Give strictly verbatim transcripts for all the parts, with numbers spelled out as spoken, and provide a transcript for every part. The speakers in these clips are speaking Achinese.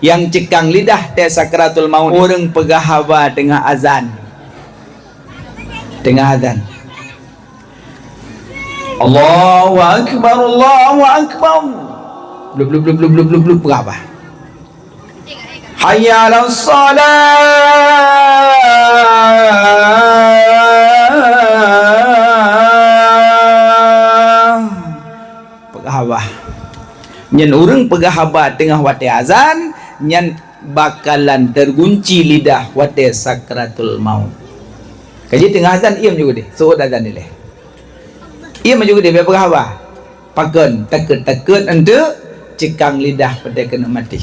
Nyang ceukang lidah teuh sakratul maut, ureuëng peugah haba teungoh azan. Teungoh azan. Allahu akbar, Allahu akbar. Blub, blub, blub, blub, blub, blub, blub, peugah haba. Hayya 'alas shalah. Peugah haba. Nyan ureuëng peugah haba teungoh watée azan, nyan bakalan teugunci lidah watée sakratul maut. Kaji teungoh azan, iem ju keudeh, seuôt azan ilée. Iem ju keudeh, bék peugah haba. Pakon? Takot-takot eunteuk ceukang lidah watée keuneuk maté.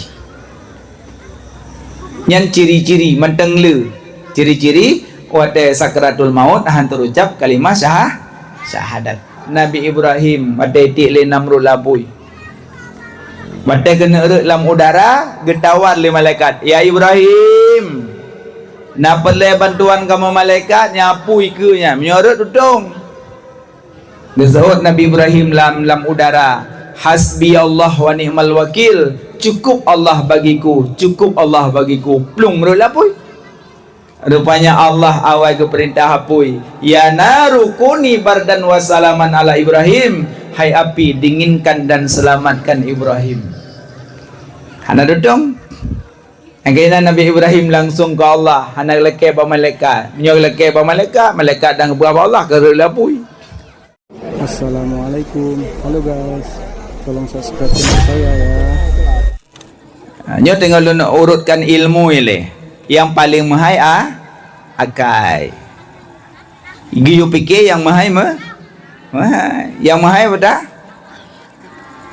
Nyan ciri-ciri mantong le. Ciri-ciri watée sakratul maut hana teurucab kalimah syah-, syahadat. Nabi Ibrahim watée tiek lé Namrud lapui. Watée keuneuk rhot lam udara, geutawar lé malaikat, "Ya Ibrahim, na peureulée bantuan kamoe malaikat, nyan apui keu nyan, meunyoe rhot tutong." Geuseuôt Nabi Ibrahim lam, lam udara, "Hasbi Allah wa ni'mal wakil, cukup Allah bagiku, cukup Allah bagiku." Plueng rhot lapui. Rupanya Allah awai geupeurintah apui, "Ya naru kuni bardan wa salaman ala Ibrahim." Hai api, dinginkan dan selamatkan Ibrahim. Hana tutong. Akhirnya Nabi Ibrahim langsung ke Allah, hana lakée bak malaikat. Meunyoe lakée bak malaikat, malaikat dan geupeugah bak Allah, ka rhot lapui. Assalamualaikum. Halo guys, tolong subscribe channel saya ya. Ha, nyoe teungoh lôn urutkan ilmu ilée. Nyang paleng meuhai a, akai. Geuyue pike nyang meuhai me-, meuhai. Nyang meuhai peue?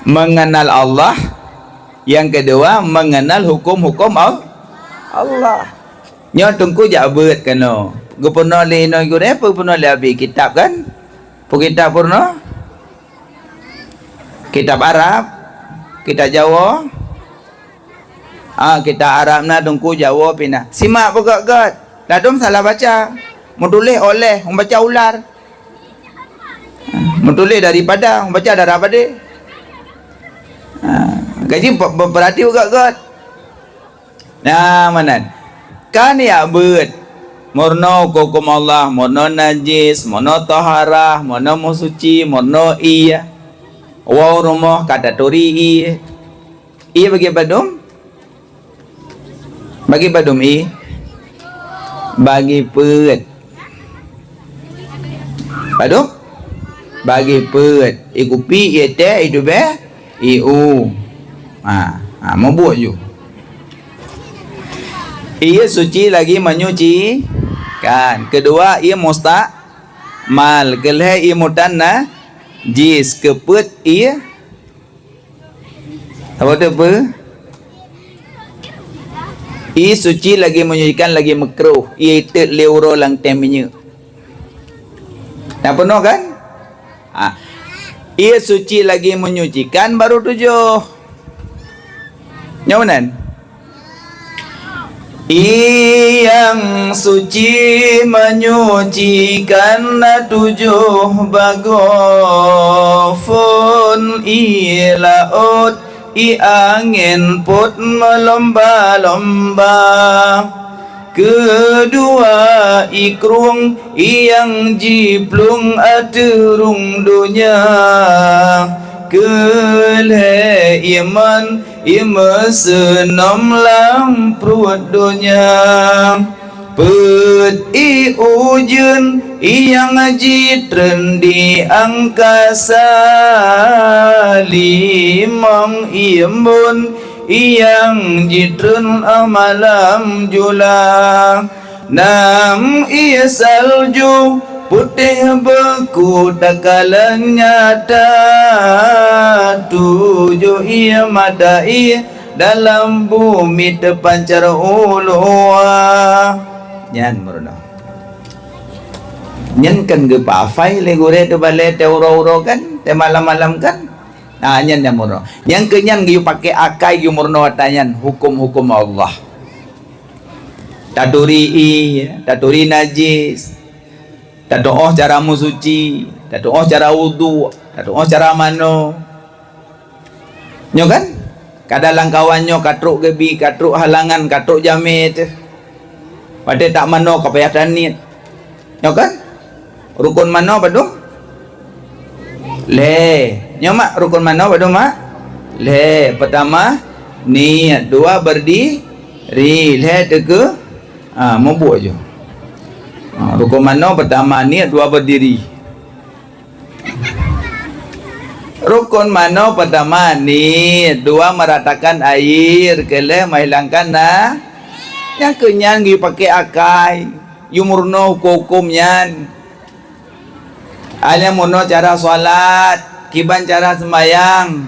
Mengenal Allah. Nyang keudua, mengenal hukum-hukum Al-, Allah. Nyoe teungku jak beuet keunoe. Geupeurunoe lé inong gurée, peue peurunoe lé Abi? Kitab kan? Peue kitab peurunoe? Kitab Arab, kitab Jawoe. Ah, kitab Arab na teungku, Jawoe pih na. Simak beugét-gét. Ladôm salah baca. Meutuléh oleh, meubaca ular. Ah, meutuléh daripada, meubaca dara padé. Ah, kaji pe-, pe-, peurati beugét-gét. Nah, meunan. Kan jak beuet. Meurunoe huköm Allah, meurunoe najis, meurunoe taharah, meurunoe meusuci, meurunoe ié. Woe rumoh ka taturi ié. Ié bagi padum? Bagi padum ié? Bagi peuet. Padum? Bagi peuet. Ié kupi, ié teh, ié tubéh, ié u. Ha, ha, meubuet ju. Ié suci lagi menyucikan. Keudua, ié mustakmal. Keulhée, ié mutanajis. Keupeuet, ié Apa tu apa? Ié suci lagi menyucikan lagi meukruh, ié itot lé uroe lam teh minyeuk. Nah, peunoh kan? Ha. Ié suci lagi menyucikan baru tujoh. Nyoe meunan? Ié nyang suci menyucikan na tujoh bagoe phon, ié laôt, ié angén pôt meulomba-lomba. Keudua, ié krueng, ié nyang jiplueng ateueh rhueng donya. Keulhée, ié man, ié meuseunom lam pruet donya. Peuet, ié ujeuen, ié nyang jitreun di angkasa. Limong, ié embôn, ié nyang jitreun malam jula. Nam, ié salju, putéh beuku takalon nyata. Tujoh, ié mata ié dalam bumi teupancar u luwa. Nyan meurunoe. Nyan kan geupeuhafai lé gurée teubalée teuh uroe-uroe kan, teuh malam-malam kan. Nah, nyan nyang meurunoe. Nyang keu nyan geuyue paké akai geuyue meurunoe ata nyan huköm-huköm Allah. Taturi ié, taturi najis, tatu'oh cara meusuci, tatu'oh cara udhu, tatu'oh cara manoe. Nyoe kan? Kadang lam kawan nyoe ka trok geubi, ka trok halangan, ka trok jamé teuh. Watèe tak manoe ka payah taniet. Nyoe kan? Rukon manoe padum? Lhèe. Nyoe mak, rukon manoe padum mak? Lhèe. Pertama, niet. Dua, berdiri. Lhèe, teuke-, ha, mubuet ju. Ha, rukon manoe pertama niet, dua berdiri. Rukon manoe pertama niet, dua meratakan air, keulhèe menghilangkan na-, nyang keu nyan geuyue paké akai, yue meurunoe huköm-huköm nyan. Alèh meurunoe cara salat, kiban cara seumayang.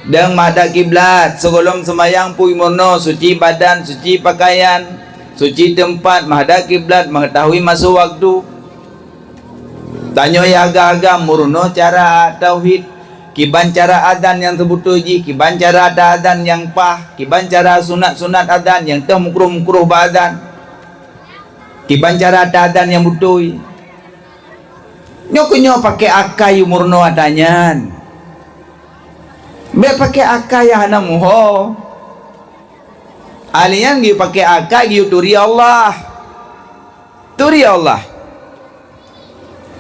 Deungon menghadap kiblat, sigohlom seumayang pih meurunoe suci badan, suci pakaian, suci teumpat, menghadap kiblat, mengetahui masa waktu. Tanyoe agam-agam meurunoe cara tauhid, kiban cara azan nyang seubeutôi jih, kiban cara ata azan nyang paih, kiban cara sunat-sunat azan nyang teuh mukruh-mukruh bak azan, kiban cara ata azan nyang beutôi. Nyoe keuh nyoe paké akai yue meurunoe ata nyan. Bèk paké akai nyang hana muho. Alèh nyan geuyue paké akai geuyue turi Allah. Turi Allah.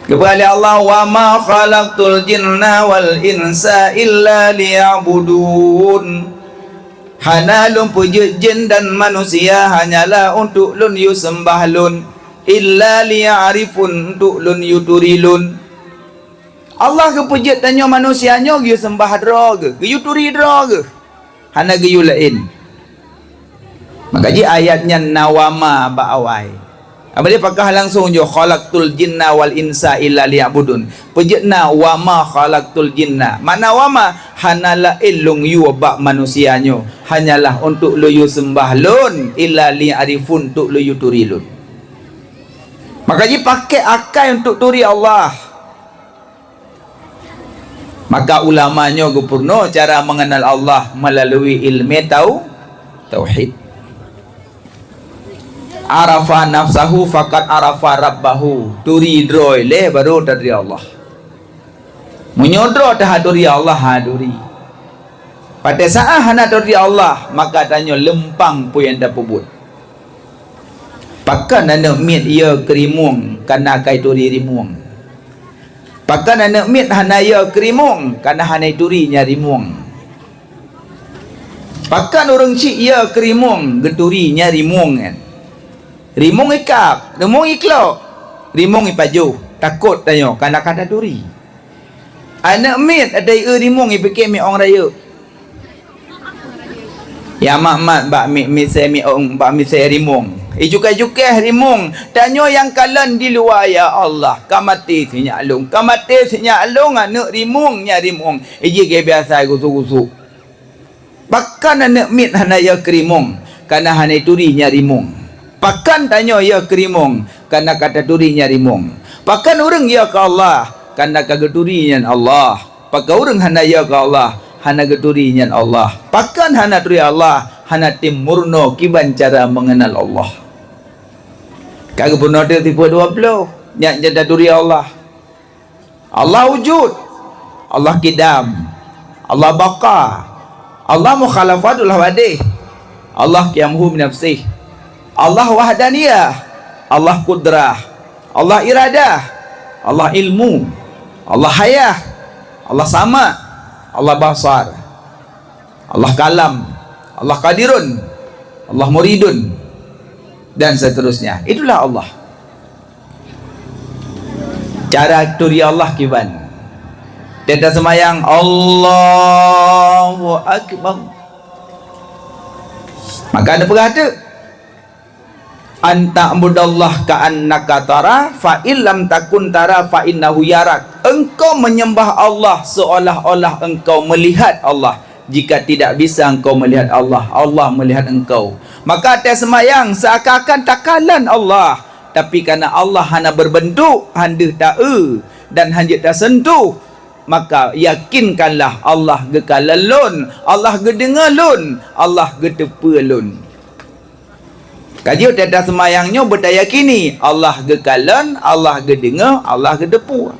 Geupeugah lé Allah, "Wa ma khalaqtul jinna wal insa illa liya'budun." Hana Lôn peujeuet jén dan manusia hanyalah untuk Lôn yue seumbah Lôn, illa liya'rifun, untuk Lôn yue turi Lôn. Allah geupeujeuet tanyoe manusia nyoe geuyue seumbah droe Geuh, geuyue turi droe Geuh. Hana geuyue laén. Maka jih ayat nyan na wa ma bak awai. Abadi pakah langsung ju, "Khalaqtul jinna wal insa illa liya'budun." Peujeuet na, "Wa ma khalaqtul jinna." Makna wa ma, hana laén Lôn yue bak manusia nyoe, hanyalah untuk Lôn yue seumbah Lôn, illa liya'rifun, untuk Lôn yue turi Lôn. Maka jih paké akai untuk turi Allah. Maka ulama nyoe geupeurunoe cara mengenal Allah melalui ilmu tau-, tauhid. "Arafa nafsahu faqad arafa rabbahu." Turi droe lé baru taturi Allah. Meunyoe droe taha turi Allah, ha turi. Watèe saát hana turi Allah, maka tanyoe leumpang peue nyang tapeubuet. Pakon aneuk miet yö keu rimueng, kana ka ituri rimueng. Pakon aneuk miet hana yö keu rimueng, kana hana ituri nyan rimueng. Pakon ureueng chik yö keu rimueng, geuturi nyan rimueng nyan. Rimueng ikab, rimueng iklok, rimueng ipajoh, takot tanyoe, kana ka taturi. Aneuk miet ada ieu rimueng, ipike miong rayeuk. Ya mat-mat bak mi-, misée miong, bak misée rimueng. Icukéh-cukéh rimueng, tanyoe nyang kalon di luwa, "Ya Allah, ka maté si nyak lôn, ka maté si nyak lôn, aneuk rimueng nyan rimueng." Ijih geubiasa gusuk-gusuk. Pakon aneuk miet hana yö keu rimueng, kana hana ituri nyan rimueng. Pakon tanyoe yö keu rimueng, kana ka taturi nyan rimueng. Pakon ureueng yö keu Allah, kana ka geuturi nyan Allah. Pakon ureueng hana yö keu Allah, hana geuturi nyan Allah. Pakon hana turi Allah, hana tem meurunoe kiban cara mengenal Allah. Ka geupeurunoe teuk sifeuet dua ploh, nyan, nyan taturi Allah. Allah wujud, Allah qidam, Allah baqa, Allah mukhalafatul hawadith, Allah qiyamuhu binafsih, Allah wahdaniyah, Allah qudrah, Allah iradah, Allah ilmu, Allah hayah, Allah sama', Allah basar, Allah kalam, Allah qadirun, Allah muridun, dan seterusnya. Itulah Allah. Cara turi Allah kiban? Teuta seumayang, Allahu Akbar. Maka neupeugah teuk, "An ta'budallaha ka'annaka tara, fa in lam takun tara, fa innahu yarak." Engkau menyembah Allah seolah-olah engkau melihat Allah. Jika tidak bisa engkau melihat Allah, Allah melihat engkau. Maka teuta seumayang seakan-akan takalon Allah. Tapi karena Allah hana berbentuk, han deuh ta-eu, dan han jeuet tasentuh, maka yakinkanlah Allah geukalon lôn, Allah geudeungoe lôn, Allah geuteupeue lôn. Ka jeuet teuta seumayang nyoe beutayakini, Allah geukalon, Allah geudeungoe, Allah geuteupeue.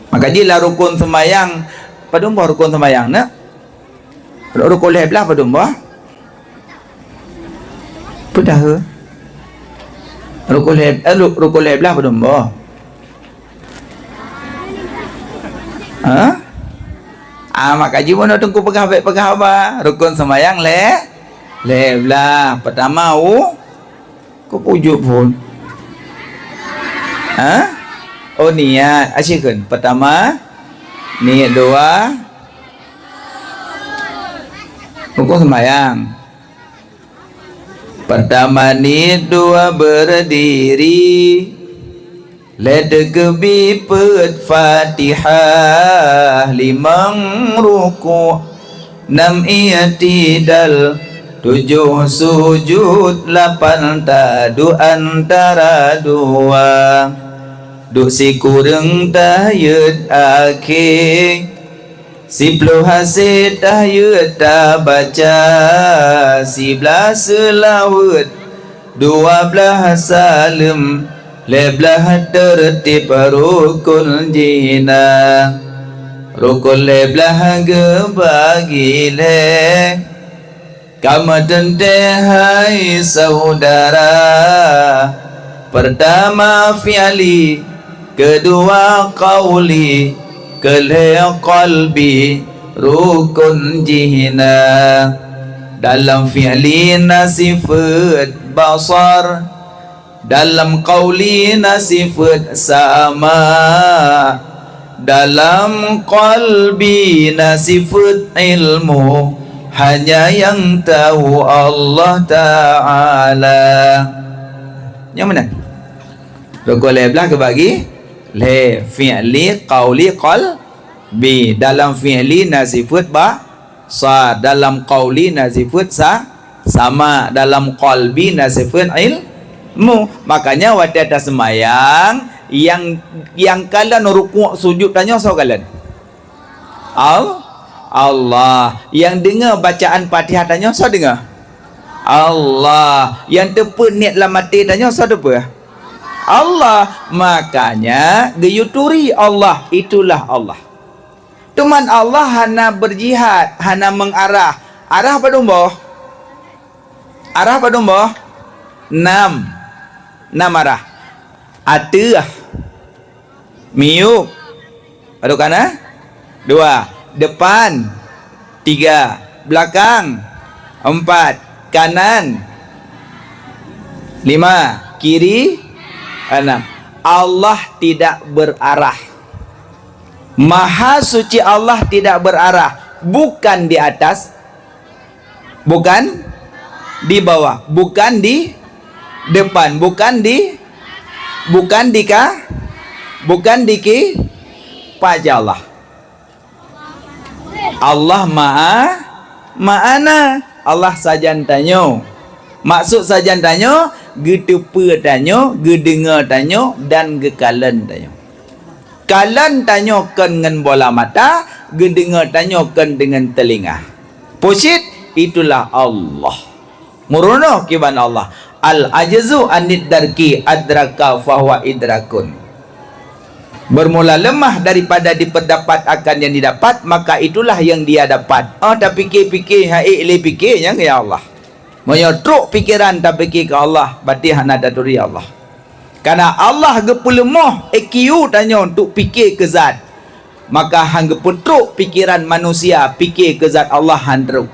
Maka jih lam rukon seumayang, padum boh rukon seumayang na? Rukon lhèe blaih padum boh? Peue taheu? Rukon lhèe, eh, ru-, rukon lhèe blaih padum boh? Ha? Ah, mak kaji bunoe teungku peugah, bèk peugah haba. Rukon seumayang lhèe, lhèe blaih. Peutama u Keupeue jeuet phôn? Ha? Oh, niat. Asyik kheun. Peutama, niet. Dua, rukon seumayang. Peutama niet, dua beurdiri. Lhèe teukeubi peuet Fatihah, limong ruku', nam i'tidal, tujoh sujud, lapan taduek antara dua. Duek sikureueng tahiyat akhé. Siploh hasé tahiyat tabaca, siblaih seulaweuet, dua blaih saleuem, lhèe blaih teurtib rukon jih na. Rukon lhèe blaih geubagi lhèe. Ka meuteuntèe hai syedara, peurtama fi'li, keudua qauli, keulhèe qalbi, rukon jih na. Dalam fi'li na sifeuet basar, dalam qauli na sifeuet sama, dalam qalbi na sifeuet ilmu, hanya nyang tau Allah Ta'ala. Nyang meunan. Rukon lhèe blaih geubagi lhèe, fi'li, qauli, qalbi. Dalam fi'li na sifeuet ba-, sa, dalam qauli na sifeuet sa-, sama, dalam qalbi na sifeuet ilmu. Makanya watèe taseumayang, nyang, nyang kalon rukuk sujud tanyoe soe kalon? Al-, Allah. Nyang deungoe bacaan Fatihah tanyoe soe deungoe? Allah. Nyang teupeu niet lam até tanyoe soe teupeu? Allah. Makanya geuyue turi Allah, itulah Allah. Teuma Allah hana beurjihad, hana meuarah. Arah padum boh? Arah padum boh? Nam. Nam arah. Ateueh. Miyueb. Padum kana? Dua. Depan. Tiga. Belakang. Empat. Kanan. Lima. Kiri. Enam. Allah tidak berarah. Maha suci Allah tidak berarah, bukan di atas, bukan di bawah, bukan di depan, bukan di, bukan di ka, bukan di ki, paja Allah. Allah Maha, Ma'ana. Allah sajan tanyoe. Maksud sajan tanyoe, geuteupeue tanyoe, geudeungoe tanyoe, dan geukalon tanyoe. Kalon tanyoe kon ngon bola mata, geudeungoe tanyoe kon deungon teulinga. Peue cit, itulah Allah. Meurunoe kiban Allah. Al-ajzu anid darki adraka fahuwa idrakun. Bermula lemah daripada diperdapat akan yang didapat, maka itulah yang dia dapat. Oh, tapike-pike, ha ék lé pike nyang ya Allah. Meunyoe trok pikeran tapike keu Allah, berarti hana taturi Allah. Karena Allah geupeuleumoh I Q tanyoe untuk pike keu zat, maka han geupeutrok pikeran manusia pike keu zat Allah han trok.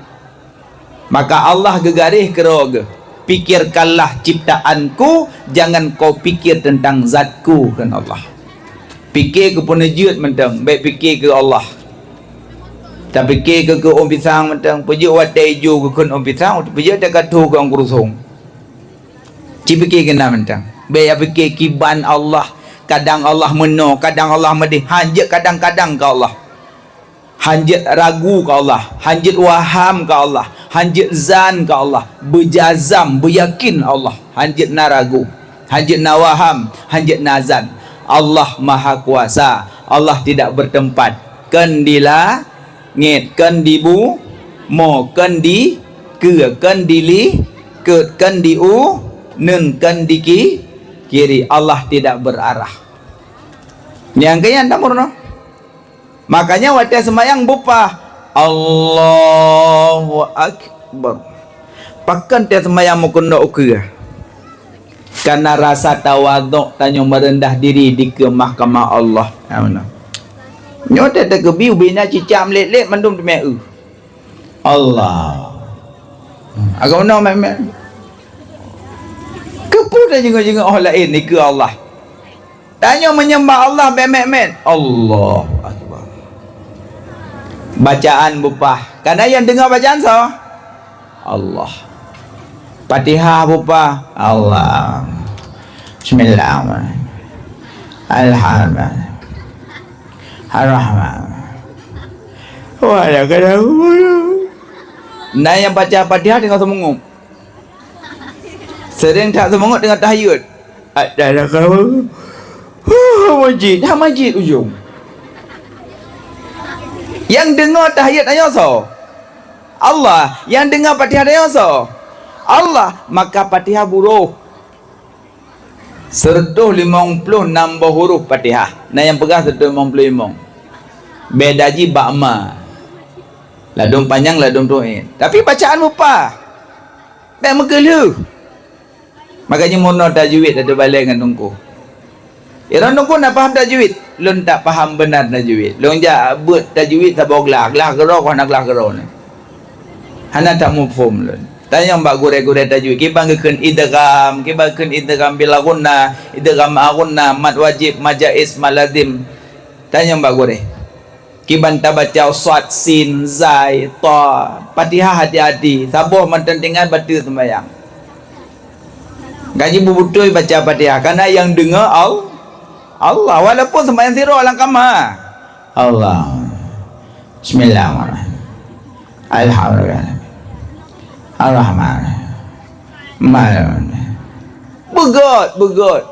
Maka Allah geugaréh keudroe geuh, "Pikirkanlah ciptaan-Ku, jangan kau pikir tentang zat-Ku," kheun Allah. Pike keu peuneujeuet mantong, bèk pike keu Allah. Tapike keu, keu ôn pisang mantong, peujeuet watèe ijo keu kheun ôn pisang, peujeuet watèe ka tho keu ôn keurusong. Cipike keu na mantong. Bèk ya pike kiban Allah, kadang Allah meunoe, kadang Allah meudéh, hanjeuet kadang-kadang keu Allah. Hanjeuet ragu keu Allah, hanjeuet waham keu Allah, hanjeuet zan keu Allah, beujazam, beuyakin Allah, hanjeuet na ragu, hanjeuet na waham, hanjeuet na zan. Allah Mahakuasa, Allah tidak bertempat, kon di langét, kon di bumoe, kon di keue, kon di likot, kon di uneuen, kon di ki-, kiri. Allah tidak berarah. Nyang keu nyan tameurunoe. Makanya watèe seumayang beupah, Allahu Akbar. Pakon teuh seumayang meukeunok ukeue? Kana rasa tawadhu tanyoe meureundah diri dikeue mahkamah Allah. Ha, meunan. Nyoe teuh teukeubie ubena cicak meulet-let mandum teumé eu. Allah. Agam meunan meunan. Keupeue tajeungok-jeungok oh laén dikeue Allah? Tanyoe meunyeumah Allah bèk mèt-mèt. Allahu Akbar. Bacaan beupah. Kana nyang deungoe bacaan soe? Allah. Fatihah beupah. Allah. Bismillahirrahmanirrahim. Alhamdulillah. Ar-Rahman. Wa laka alhamdu. Na nyang baca Fatihah deungoe seumeungok. Seuréng that seumeungok deungoe tahiyat. Ada lah kawan. Huh, masjid, ha masjid ujong. Nyang deungoe tahiyat tanyoe soe? Allah. Nyang deungoe Fatihah tanyoe soe? Allah. Maka Fatihah buroh. Seureutôh limong ploh nam boh huruf Fatihah. Na nyang peugah seureutôh limong ploh limong. Beda jih bak ma. Ladôm panyang, ladôm tuét. Tapi bacaan beupah. Bèk meukeulheueh. Makajih meurunoe tajwid ateueh balèe ngon teungku. Droeneuh teungku na paham tajwid? Lôn tak paham beuna tajwid. Lôn jak beuet tajwid saboh glah, glah keudroe kon hana glah keudroe nyan. Hana tamuphom lôn. Tanyong bak gurèe-gurèe tajwid, kiban geukheun idgham, kiban geukheun idgham bil ghunnah, idgham ma ghunnah, mad wajib, mad jaiz, mad lazim. Tanyong bak gurèe. Kiban tabaca shad, sin, zai, ta. Fatihah hati-hati, saboh mantong tinggai bateue seumbahyang. Gaji beubeutôi baca Fatihah, karena nyang deungoe Al-, Allah, walaupun seumbahyang sidroe lam kama. Allah. Bismillahirrahmanirrahim. Alhamdulillah. Ar-Rahman. Mal. Beugöt, beugöt.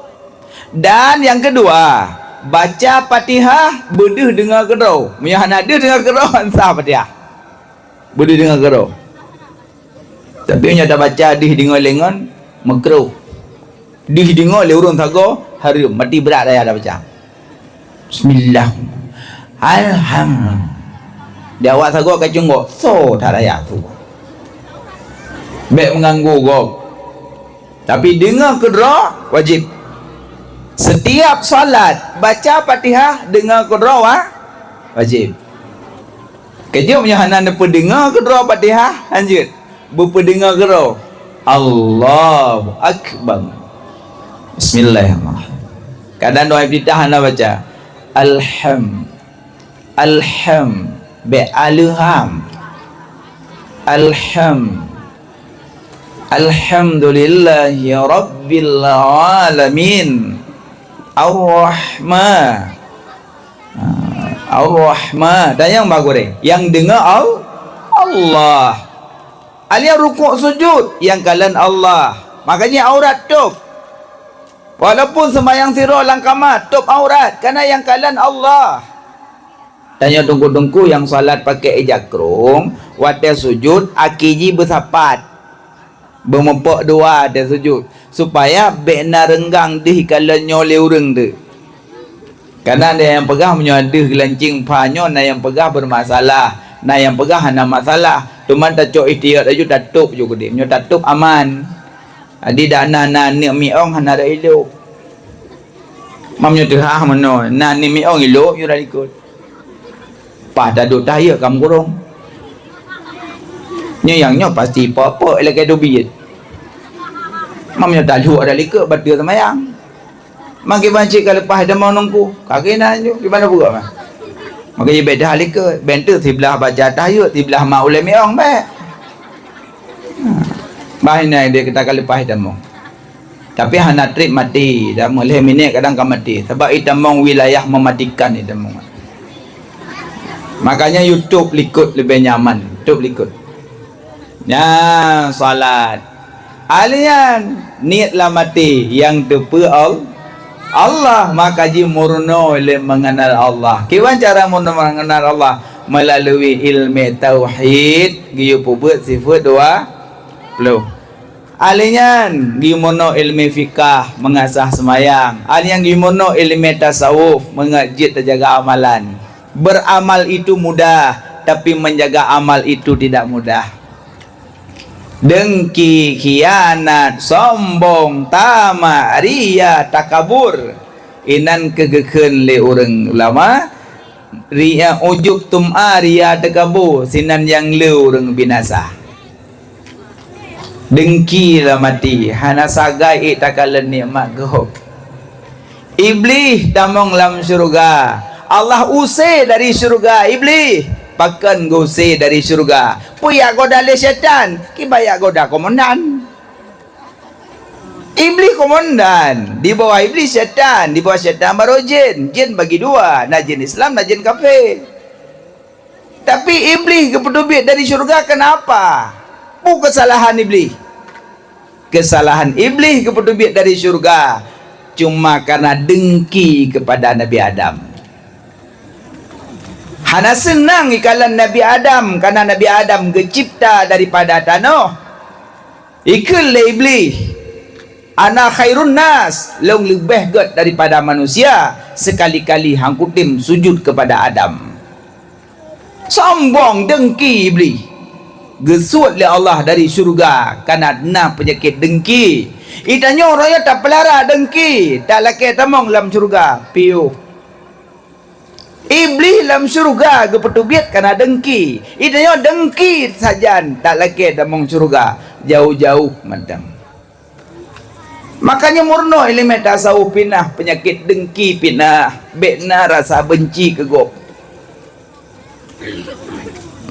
Dan nyang keudua, baca Fatihah beudeuh deungoe keudroe. Meunyoe hana deuh deungoe keudroe, han sah Fatihah. Beudeuh deungoe keudroe. Tapi meunyoe tabaca deuh deungoe lé ngon, meukruh. Deuh deungoe lé ureueng sagoe, hareuem, mati brat raya tabaca. Bismillah. Alhamdulillah. Di awak sagoe ka cunggok, so that raya tu. Bèk meuganggu gob. Tapi deungoe keudroe wajib. Setiap salat baca Fatihah deungoe keudroe wa-, wajib. Keujeuet meunyoe hana neupeudeungoe keudroe Fatihah, hanjeuet beupeudeungoe keudroe. Allahu Akbar. Bismillahirrahmanirrahim. Kadang doa iftitah hana baca. Alham. Alham. Bèk aleuham. Alham. Alhamdulillahi rabbil alamin. Ar-Rahman. Ha, Ar-Rahman. Dan nyang bagus deh. Nyang deungoe Al-, Allah. Alèh rukuk sujud, nyang kalon Allah. Makajih aurat tôb. Walaupun seumbahyang sidroe lam kama, tôb aurat, karena nyang kalon Allah. Tanyoe teungku-teungku nyang salat pakè ija krông, watèe sujud, aki jih beusapat. Beumeupok dua watèe sujud, supaya bèk na reunggang deuh kalon nyoe lé ureueng teuk. Karena ada nyang peugah meunyoe deuh geulanceng pha nyoe, na nyang peugah beumasalah, na nyang peugah hana masalah. Teuma tacok ihtiyat laju tatôb ju keudeh. Meunyoe tatôb aman. Jadi dak na, na aneuk miong hana dak ilôk. Meunyoe teuhah meunoe, na aneuk miong ilôk, yue dak likot. Paih taduek tahiyat ka meukurong. Nyoe nyang nyoe pasti pok-pok ilakèe teubiet. Meunyoe taluek dak likot, bateue seumayang. Maka ban cit ka leupah itamong teungku. Ka keunan ju, kiban na peugah mah. Maka jih bèk dah likot, bèk teuh siblah baca tahiyat, siblah mak ulèe miong bèk. Bah inan deh kita ka leupah itamong. Tapi hana trép maté, dah lhèe minèt kadang ka maté. Sabab itamong wilayah mematikan itamong. Makanya YouTube likot leubèh nyaman, YouTube likot. Nyan salat. Ahli nyan niet lam até nyang teupeue Al-, Allah, maka jih meurunoe lé mengenal Allah. Kiban cara meurunoe mengenal Allah? Melalui ilmu tauhid, geuyue peubeuet sifeut dua ploh. Ahli nyan geuyue meurunoe ilmu fikah, mengasah seumayang. Ahli nyan geuyue meurunoe ilmu tasawuf, meungeut jeuet teujaga amalan. Beramal itu mudah, Tapi menjaga amal itu tidak mudah. Dengki, khianat, sombong, tamak, ria, takabur. Inan keuh geukheun lé ureuëng ulama, ria, ujub, tum'a, ria, takabur, sinan nyang le ureuëng binasa. Dengki lam até, hana sagai ék takalon nikmat gob. Iblih tamong lam syeuruga. Allah use dari syeuruga Iblih. Pakon geuse dari syeuruga? Peue jak goda lé syaitan? Kiban jak goda komandan. Iblih komandan, di bawah Iblih syaitan, di bawah syaitan baru jin. Jin bagi dua, na jin Islam, na jin kafé. Tapi Iblih geupeuteubiet dari syeuruga keunapa? Peue keusalahan Iblih? Keusalahan Iblih geupeuteubiet dari syeuruga cuma kareuna dengki keupada Nabi Adam. Hana seunang ikalon Nabi Adam kareuna Nabi Adam geucebta daripada tanoh. Ikheun lé Iblih, "Ana khairun nas, lôn leubeh gét daripada manusia, seukali-kali han kutem sujut keupada Adam." Sombong, dengki Iblih. Geusuet lé Allah dari syeuruga kareuna na peunyakét dengki. Geutanyoe roh nyoe tapeulara dengki, talakée tamong lam syeuruga, piôh. Iblih lam syeuruga geupeuteubiet kareuna dengki. Geutanyoe dengki sajan talakée tamong syeuruga, jauh-jauh mantong. Makanya meurunoe iéleumé tasawuf pih na peunyakét dengki pih na, bék na rasa beunci keu gob.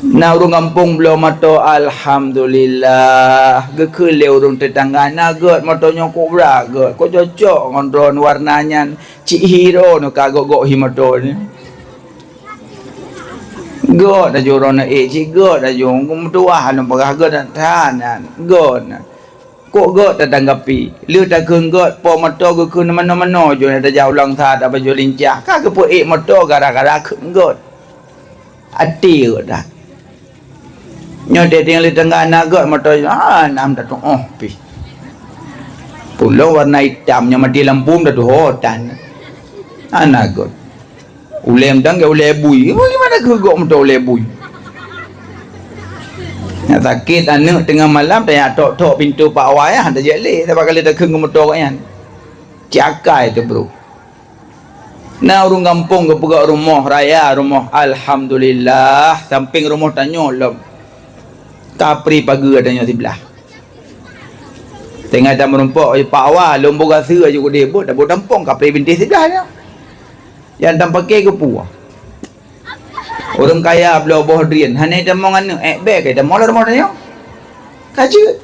Na ureuëng gampông bloe moto, alhamdulillah, geukheun lé ureuëng teutangga, "Na gét moto nyoe, kok brat gét, kok cocok ngon droen, warna nyan cit hi droeneuh ka gok-gok hi moto nyoe." Gét laju droeneuh ék, cit gét laju, meutuwah lom peugah gét that nyan, gét. Kok gét tatanggapi? Lheueh takheun gét, po moto geukheun manoe-manoe jih, tajak u Langsa, tapajoh lincah. Ka geupeuék moto gara-gara kheun gét. Até gét that. Nyoe teutinggai lé tangga na gét moto, ah, nam tatuoh pih. Pulo warna itam, nyoe mati lampu tatuho tan. Hana gét. Ulée mantong gét ulée bui. Bagaimana keu gok meuto ulée bui? Nyang sakét aneuëk teungoh malam tajak tok-tok pintoe Pak Wai, ah, tajak lé, sabab ka lheueh takheun keu meuto gobnyan. Cit akai teuh, bro. Na ureuëng gampông geupeugah rumoh raya, rumoh alhamdulillah, sampéng rumoh tanyoe lom. Kapri pageue tanyoe siblah. Teungoh tameurumpok, "Pak Wai, lôn boh gaseue aju keudeh beuet, dak beuet tampông kapri bintéh siblah nyoe." Nyang tampakée keu peue? Ureuëng kaya bloe boh drien, hana tamong aneuëk, ék bék ka tamong lam rumoh tanyoe. Ka jeuet,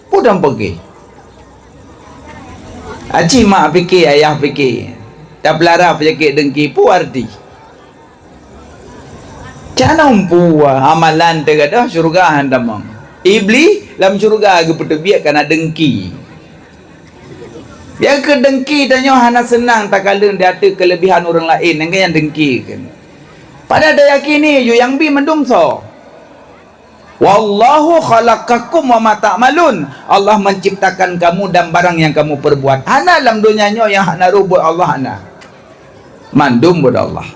peue tampakée? Aci mak pike, ayah pike, tapeulara peunyakét dengki, peue arti? Cana umpu amalan teugadôh syeuruga han tamong. Iblih lam syeuruga geupeuteubiet kareuna dengki. Nyang keu dengki tanyoe hana seunang takalon di ateueh keuleubihan ureuëng laén, nyang keu nyan dengki kheun. Padahai tayakini yue nyang bi mandum soe. "Wallahu khalaqakum wa ma ta'malun." Allah menciptakan kamu dan barang yang kamu perbuat. Hana lam donya nyoe nyang hana rôh buet Allah, hana. Mandum buet Allah.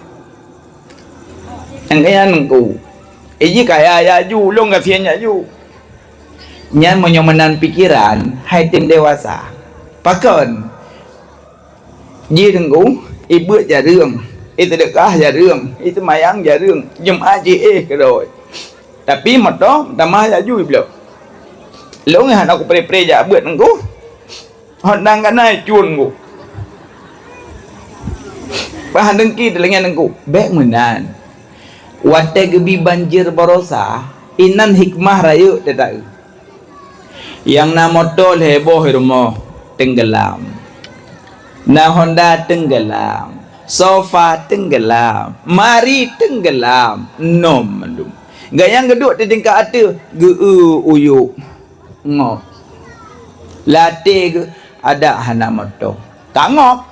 Nyang keu nyan Teungku. Iji kaya jak ju, ulôn gasien jak ju. Nyan meunyoe meunan pikeran, hai tem dewasa. Pakon? Jih Teungku, ibeuet jareueng, iseudeukah jareueng, iseumayang jareueng, Jumat jih éh keudroe. Tapi moto meutamah jak ju ibloe. Lôn hana kupreh-preh jak beuet Teungku. Hot dang ka na icun ku. Bah dengki teulingan Teungku. Bék meunan. Watée geubi banjir barosa, inan hikmah rayeuk teuta-eu. Nyang na moto lhée boh i rumoh, teunggelam. Na honda, teunggelam. Sofa, teunggelam. Mari, teunggelam. Nom mandum. Gayang geuduek di tingkat ateueh, geu-eu uyuek. Ngop. Lam até geuh, adak hana moto. Ka ngop.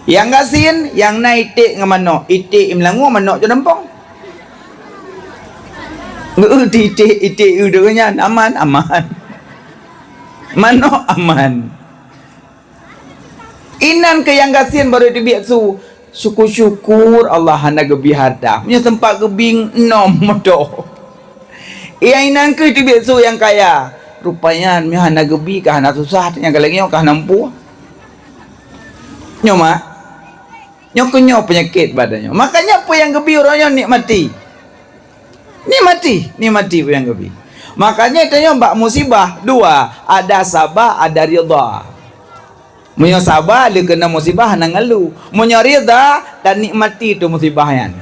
Nyang gasien, nyang na iték ngon manok. Iték i meulangue, manok cot dampông. Ngeu iték, iték u deungon nyan, aman, aman. Manok aman. Inan keu nyang gasien barô teubiet su. Syukur-syukur Allah hana geubi hareuta. Meunyoe teumpat geubi, euntom moto. Nyang inan kheueh teubiet su nyang kaya. Rupanya meunyoe hana geubi ka hana susah, nyang ka lagèe nyoe ka hana muphom. Nyoe mak, nyoe keuh nyoe peunyakét badan nyoe. Makanya peue nyang geubi uroe nyoe nikmati. Nikmati, nikmati peue nyang geubi. Makanya tanyoe bak musibah dua, ada sabar, ada ridha. Meunyoe saba, lé keunong musibah hana ngeulu. Meunyoe ridha, tanikmati tu musibah nyan.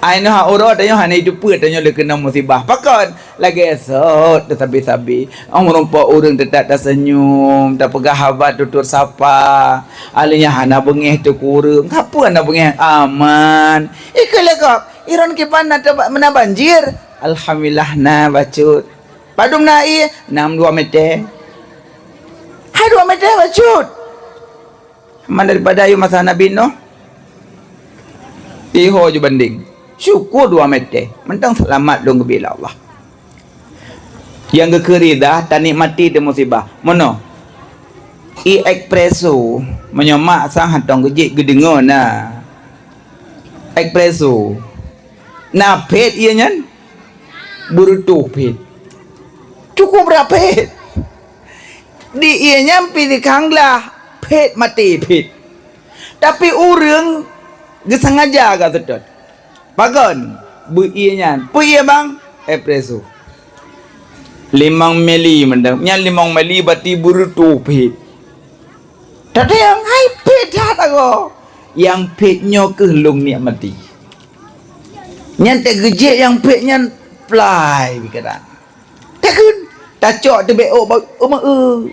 Ai neuha uroe tanyoe hana jiteupeue tanyoe lé keunong musibah. Pakon? Lagèe sot teusabe-sabe. Oh, meurumpok ureueng teutap taseunyum, tapeugah haba tutur sapa. Alèh nyan hana beungèh teukureueng. Kapeue hana beungèh? Aman. Ikeu lé gob, iron kiban na teuba-, na banjir. Alhamdulillah na bacut. Padum na ie? Nam dua meter. Hai dua meter bacut. Man daripada ayue masa Nabi Nuh. Iho ju banding. Syukur dua meter. Mantong seulamat lôn geubi lé Allah. Nyang geukheun ridha, tanikmati teu musibah. Meunoe. Ie espresso, meunyoe mak sang hantong geujek geudeungoe na. Espresso. Na phet ie nyan? Beureutoh phet. Cukup brat phet. Di ie nyan pih dikanglah phet maté phet. Tapi ureueng geusangaja geuseutôt. Pakon? Beu ie nyan. Peue ie bang? Espresso. Limong mili mantong. Nyan limong mili bati beureutoh phet. Tateueng hai phet that agoe. Nyang phet nyoe keuh lôn nikmati. Nyan teuk geujek nyang phet nyan plai bikeudang. Takheun, tacok teubèe ôk ba-, eu meu-eu.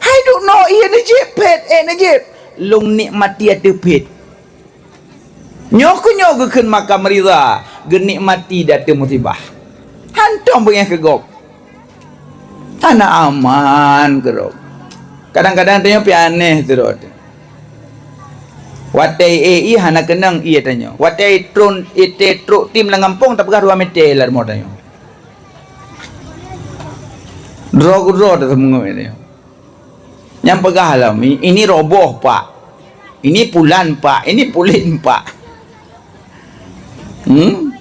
Hai duek noe ie neujép phet, eh neujép. Lôn nikmati ateueh phet. Nyoe keuh nyoe geukheun makam ridha, geunikmati di ateueh musibah. Hantong beungèh keu gob. Hana aman keudroe. Kadang-kadang tanyoe pih aneh keudroe. Watèe ie hana keunong ie tanyoe. Watèe trôn ie trok tim lam gampông tapeugah dua meter lam rumoh tanyoe. Droe keudroe taseumeungeue ie tanyoe. Nyang peugah lom, "Ini roboh, Pak. Ini pulan, Pak. Ini pulen, Pak." Hmm?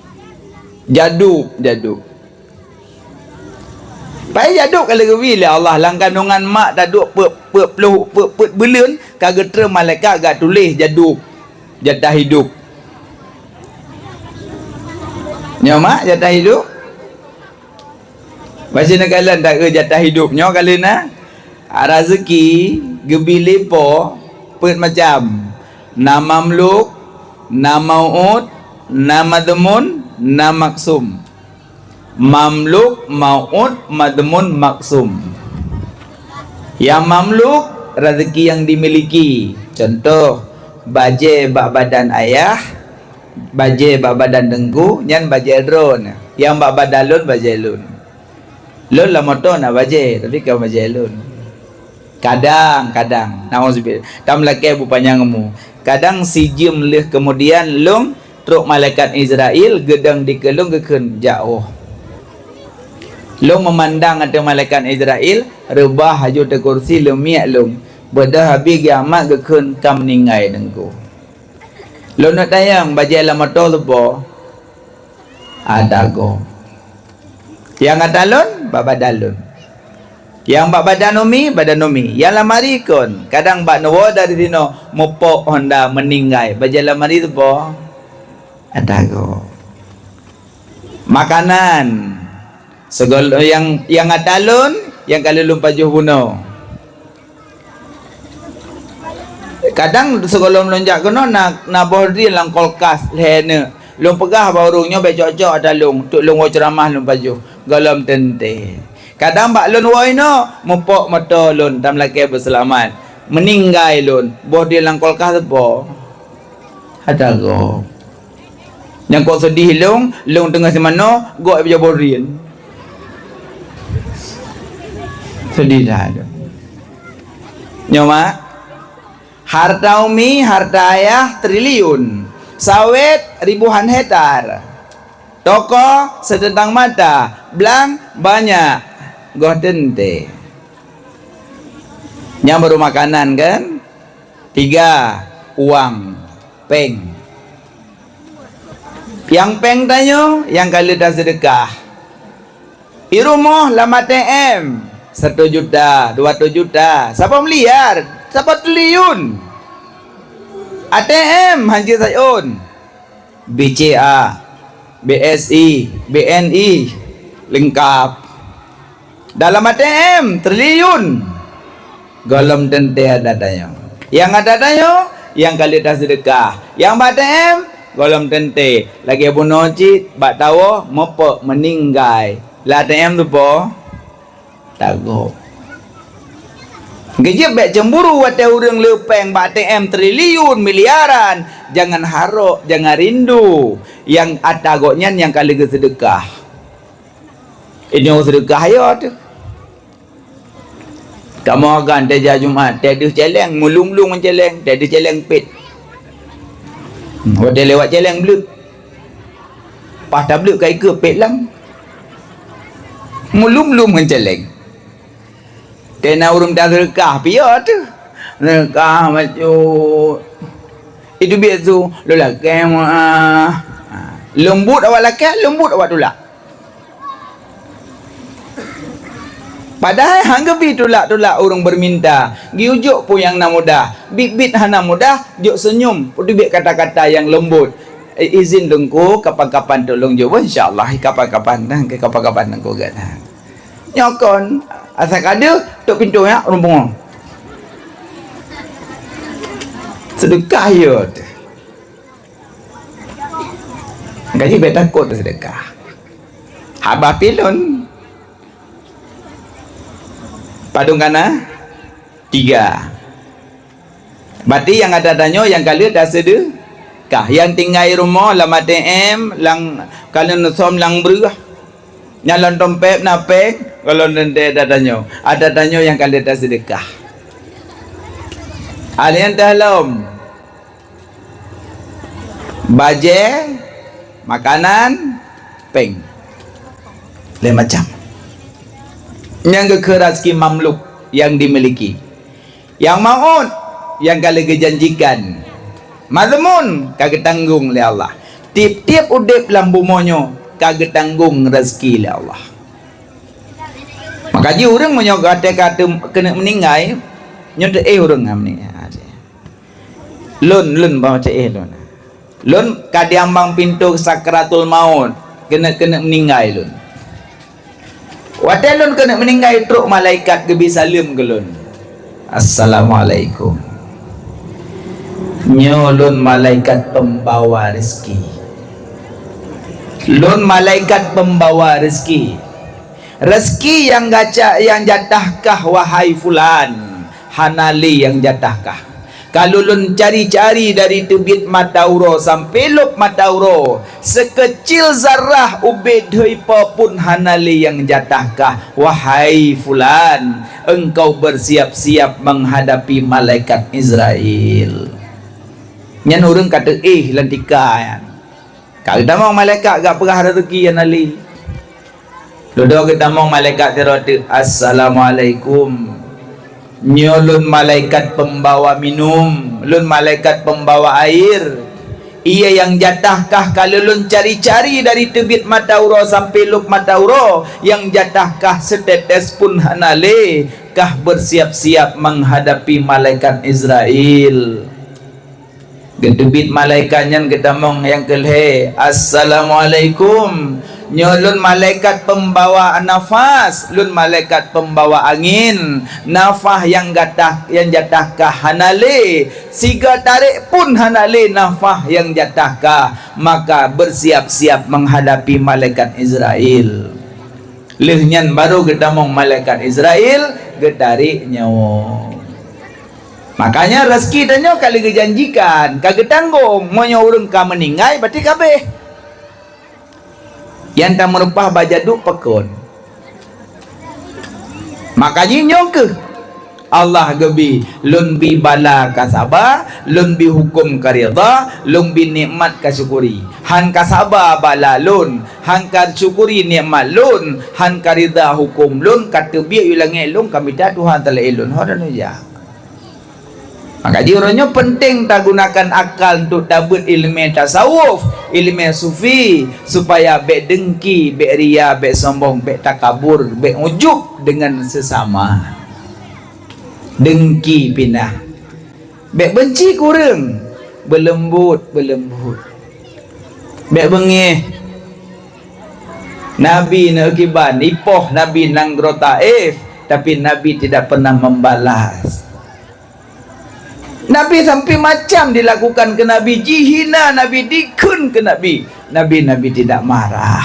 Jadub, jadub. Pai jadub ka lheueh geubi lé Allah lam kandungan mak taduek peuet, peuet ploh, peuet, peuet buleuen ka geutrön malaikat geutuléh jadub, jatah hidup. Nyoe mak jatah hidup. Basi neukalon taeu jatah hidup nyoe kali na. Raseuki geubi lé Po peuet macam. Na mamluk, na mau'ud, na madhmun, na maksum. Mamluk, mau'ud, madhmun, maksum. Nyang mamluk, raseuki nyang dimiliki. Contoh, bajèe bak badan ayah, bajèe bak badan teungku, nyan bajèe droeneuh. Nyang bak badan lôn, bajèe lôn. Lôn lam moto na bajèe, tapi kon bajèe lôn. Kadang, kadang, nauzubillah, tameulakèe beupanyang umu. Kadang sijeuem lheueh keumudian lôn trok malaikat Israel geudong dikeue lôn geukheun jak woe. Lôn meumandang ateueh malaikat Israel, reubah aju ateueh kursi leumiek lôn. Beudôh habéh kiamat geukheun ka meuninggai teungku. Lôn neuk tanyong bajèe lam moto soe po? Ata gob. Nyang ata lôn, bak badan lôn. Nyang bak badan umi, badan umi. Nyang lam ari kon, kadang bak neuwoe dari sinoe, meupok honda meuninggai. Bajèe lam ari soe po? Ata gob. Makanan. Segol-, nyang, nyang ata lôn, nyang ka lheueh lôn pajoh bunoe. Kadang sigohlom lôn jak keunoe na, na boh drien lam kulkas lhèe neuk. Lôn peugah bak ureueng nyoe bèk cok-cok ata lôn, teuk lôn woe ceuramah lôn pajoh, gohlom teuntèe. Kadang bak lôn woe inoe, meupok moto lôn, tameulakèe beuseulamat. Meuninggai lôn, boh drien lam kulkas soe po? Ata gob. Nyang kok seudih lôn, lôn teungoh simanoe, gob ié boh drien. Seudih that. Nyoe mak, harta umi, harta ayah triliun, sawét ribuhan hektar, toko seuteuntang mata, blang banyak, goh teuntèe. Nyan baru makanan kan? Tiga, uang. Péng. Nyang péng tanyoe nyang ka lheueh taseudeukah. I rumoh lam A T M, satu juta, dua ratus juta, saboh miliar, saboh triliun. A T M hanjeuet sayeuôn. B C A, B S I, B N I, leungkap. Dalam A T M triliun. Gohlom teuntée adat tanyoe. Nyang adat tanyoe, nyang ka lheueh taseudeukah. Nyang bak A T M, gohlom teuntée. Lagée bunoe cit, bak tawoe, meupok, meuninggai. Lam A T M teupo, tagob. Geujeuet bék cemburu watée ureuëng le péng bak A T M triliun, miliaran. Jangan harok, jangan rindu. Nyang ata gobnyan nyang ka lheueh geuseudeukah. Inyoe seudeukah yo teuh. Kamoe kan teuja Jumat, teuh deuh céléng, meulum-lum ngon céléng, teuh deuh céléng pet. Hmm, watée lewat céléng bleuet. Paih tableuet ka ikeue pet lam. Meulum-lum ngon céléng. Teuh na ureuëng taseudeukah piye teuh. Seudeukah bacut. Itu biet su, lôn lakée meuah. Leumbut awak lakée, leumbut awak tulak. Padahai han geubi tulak-tulak ureuëng beuminta, geuyue jok peue nyang na mudah, biet-biet hana mudah, jok seunyum, peuteubiet kata-kata nyang leumbot. "Eh, izin Teungku, kapan-kapan tulông jok." "Insya Allah, kapan-kapan, nah, kapan-kapan Teungku gét." Nyoe kon, asai ka deuh, tok pintoe nyan, ureuëng pungo. Seudeukah yo teuh. Gaji bék takot seudeukah. Haba pilon. Padum kana? Tiga. Berarti nyang ada tanyoe nyang ka lheueh taseudeukah. Nyang tinggai rumoh lam A T M, lam ka lheueh neusom lam breueh. Nyang lam dompet na péng, gohlom teuntée ada tanyoe. Ada tanyoe nyang ka lheueh taseudeukah. Alien teuh lom. Bajée, makanan, péng. Lhée macam. Nyang geukheun raseuki mamluk nyang dimiliki. Nyang mau'ud nyang ka lheueh geujanjikan. Madhmun ka geutanggong lé Allah. Tieb-tieb udeb lam bumoe nyoe ka geutanggong raseuki lé Allah. Maka jih ureuëng meunyoe gata ka keuneuk meuninggai, nyoe teuéh ureuëng nyang meuninggai. Lôn, lôn bah teuéh lôn. Lôn ka diambang pintoe sakratul maut, keuneuk-keuneuk meuninggai lôn. Watée lôn keuneuk meuninggai, trok malaikat geubi saleuem keu lôn. "Assalamualaikum. Nyoe lôn malaikat peumbawa rezeki. Lôn malaikat peumbawa rezeki. Rezeki nyang gaca-, nyang jatah kah, wahai fulan, hana lé nyang jatah kah. Ka lôn cari-cari dari teubiet mata uroe sampoe lôb mata uroe, seukeucil zarah ubé dhui po pun hana lé nyang jatah kah. Wahai fulan, engkau bersiap-siap menghadapi malaikat Israel." Nyan ureuëng ka teuéh lam tika nyan. Ka geutamong malaikat gak peugah rezeki nyang na lé. Dudoe geutamong malaikat sidroe teuk, "Assalamualaikum. Nyoe lôn malaikat peumbawa minum, lôn malaikat peumbawa air. Ié nyang jatah kah ka lôn cari-cari dari teubiet mata uroe sampoe lôb mata uroe, nyang jatah kah seutetes pun hana lé, kah bersiap-siap menghadapi malaikat Israel." Geuteubiet malaikat nyan geutamong nyang keu lhée, "Assalamualaikum. Nyoe lôn malaikat peumbawa nafas, lôn malaikat peumbawa angén. Nafah nyang gatah, nyang jatah kah hana lé, sigoe tarék pun hana lé nafah nyang jatah kah. Maka bersiap-siap menghadapi malaikat Israel." Lheueh nyan barô geutamong malaikat Israel geutarék nyoe. Makanya rezeki tanyoe ka lheueh geujanjikan, ka geutanggong. Meunyoe ureuëng ka meuninggai, berarti ka abéh. Nyang tameureupah bak jaduk pakon. Maka jih nyoe keuh Allah geubi, lôn bi bala ka saba, lôn bi huköm ka ridha, lôn bi nikmat ka syukuri. Han ka saba bala lôn, han ka syukuri nikmat lôn, han ka ridha huköm lôn, ka teubiet u langét lôn, ka mita Tuhan talaén lôn. Ho dan uja. Maka jih uroe nyoe penting tagunakan akal untuk tabeuet ileumèe tasawuf, ileumèe sufi, supaya bèk dengki, bèk ria, bèk sombong, bèk takabur, bèk ujub dengan sesama. Dengki pinah. Bèk benci keu ureueng, beuleumbot, beuleumbot. Bèk beungéh. Nabi neukiban, ipoh Nabi nanggroe Taif, tapi Nabi tidak pernah membalas. Nabi sampai macam dilakukan keu Nabi, jihina Nabi, dikheun keu Nabi. Nabi, Nabi tidak marah.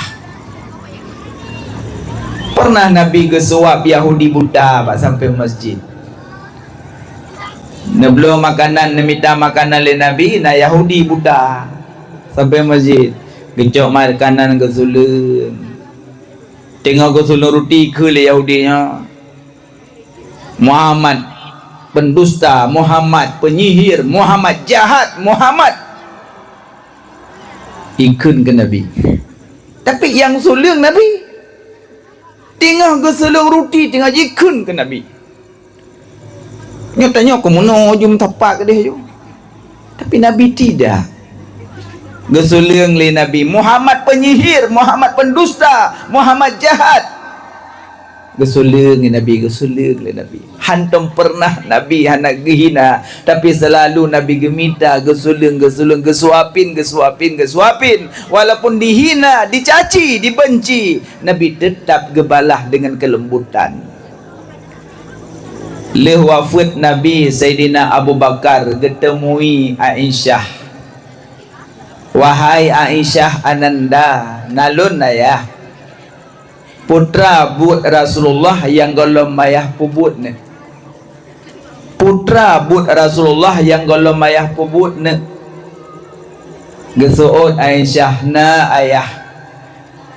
Pernah Nabi geusuap Yahudi buta bak sampai masjid. Neubloe makanan, neumita makanan lé Nabi, na Yahudi buta sampai masjid. Geucok makanan geusuleueng. Teungoh geusuleueng ruti, kheun lé Yahudi nyoe, "Muhammad pendusta, Muhammad penyihir, Muhammad jahat, Muhammad." Ikheun keu Nabi. Tapi nyang suleueng Nabi. Teungoh geusuleueng ruti, teungoh jikheun keu Nabi. Nyoe tanyoe keu meunoe ju meusapat keudeh ju. Tapi Nabi tidak. Geusuleueng lé Nabi, "Muhammad penyihir, Muhammad pendusta, Muhammad jahat." Geusuleueng lé Nabi, geusuleueng lé Nabi. Hantom pernah Nabi hana geuhina, tapi selalu Nabi geumita, geusuleueng, geusuleueng, geusuapin, geusuapin, geusuapin. Walaupun dihina, dicaci, dibenci, Nabi tetap geubalah dengan kelembutan. Lheueh wafeuet Nabi, Saidina Abu Bakar geuteumui Aisyah. "Wahai Aisyah Ananda, na lôn ayah, putra buet Rasulullah nyang gohlom ayah peubuet nyoe. Putra buet Rasulullah nyang gohlom ayah peubuet nyoe." Geuseuôt Aisyah, "Na ayah.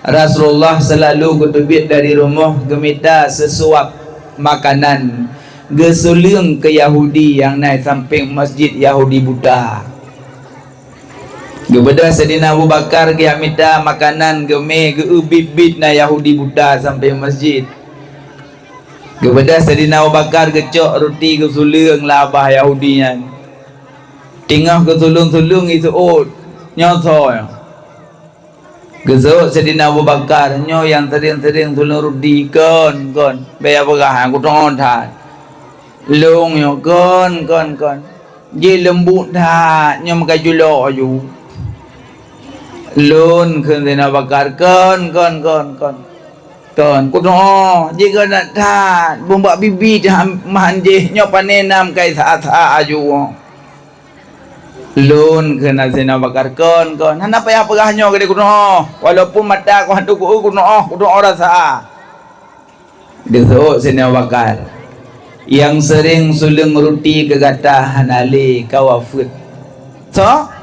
Rasulullah seulalu geuteubiet dari rumoh geumita seusuap makanan geusuleueng keu Yahudi nyang na sampéng masjid Yahudi buta." Geubeudôh Saidina Abu Bakar geujak mita makanan geumé geu-eu biet-biet na Yahudi buta sampéng masjid. Geubeudôh Saidina Abu Bakar geucok ruti geusuleueng lam babah Yahudi nyan. Teungoh geusuleueng-suleueng iseuôt, "Nyoe soe?" Geuseuôt Saidina Abu Bakar, "Nyoe nyang seuréng-seuréng suleueng ruti, kon, kon. Bèk peugah, kutu'oh that. Lôn nyoe, kon, kon, kon. Jih leumbot that, nyoe meukajulo aju." "Lôn," kheun Saidina Abu Bakar, "kon, kon, kon, kon. Kon, kutu'oh, jih keuneuk that, bumbak bibi that meuhan jih, nyoe pané nam kai that-that aju." "Lôn," kheun Saidina Abu Bakar, "kon, kon. Hana payah peugah nyoe keudéh kutu'oh. Walaupun mata ku hantom ku-eu kutu'oh, kutu'oh rasa." Geuseuôt Saidina Abu Bakar, "Nyang seuréng suleueng ruti keu gata hana lé, ka wafeuet." Soe?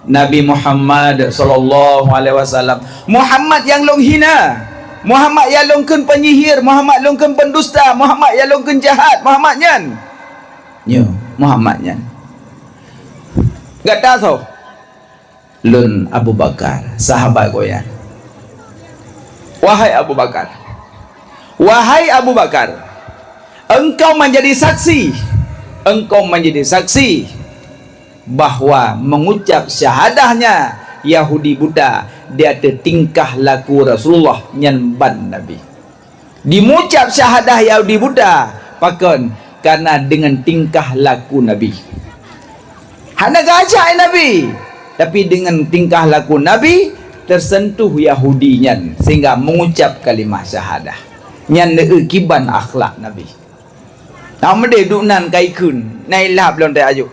Nabi Muhammad sallallahu alaihi wasallam. Muhammad nyang lôn hina. Muhammad nyang lôn kheun penyihir, Muhammad lôn kheun pendusta, Muhammad nyang lôn kheun jahat, Muhammad nyan. Nyoe, Muhammad nyan. Gata soe? Lôn Abu Bakar, sahabat gobnyan. Wahai Abu Bakar, wahai Abu Bakar, engkau menjadi saksi, engkau menjadi saksi bahwa mengucap syahadahnya Yahudi buta di ateueh tingkah laku Rasulullah nyan ban Nabi. Dimucab syahadah Yahudi buta, pakon? Karena dengan tingkah laku Nabi. Hana geuajak Nabi, tapi dengan tingkah laku Nabi tersentuh Yahudi nyan sehingga mengucap kalimah syahadah. Nyan neueu kiban akhlak Nabi. Nah, meudeh duek nan kai kheun, na ilap lom teuajuk.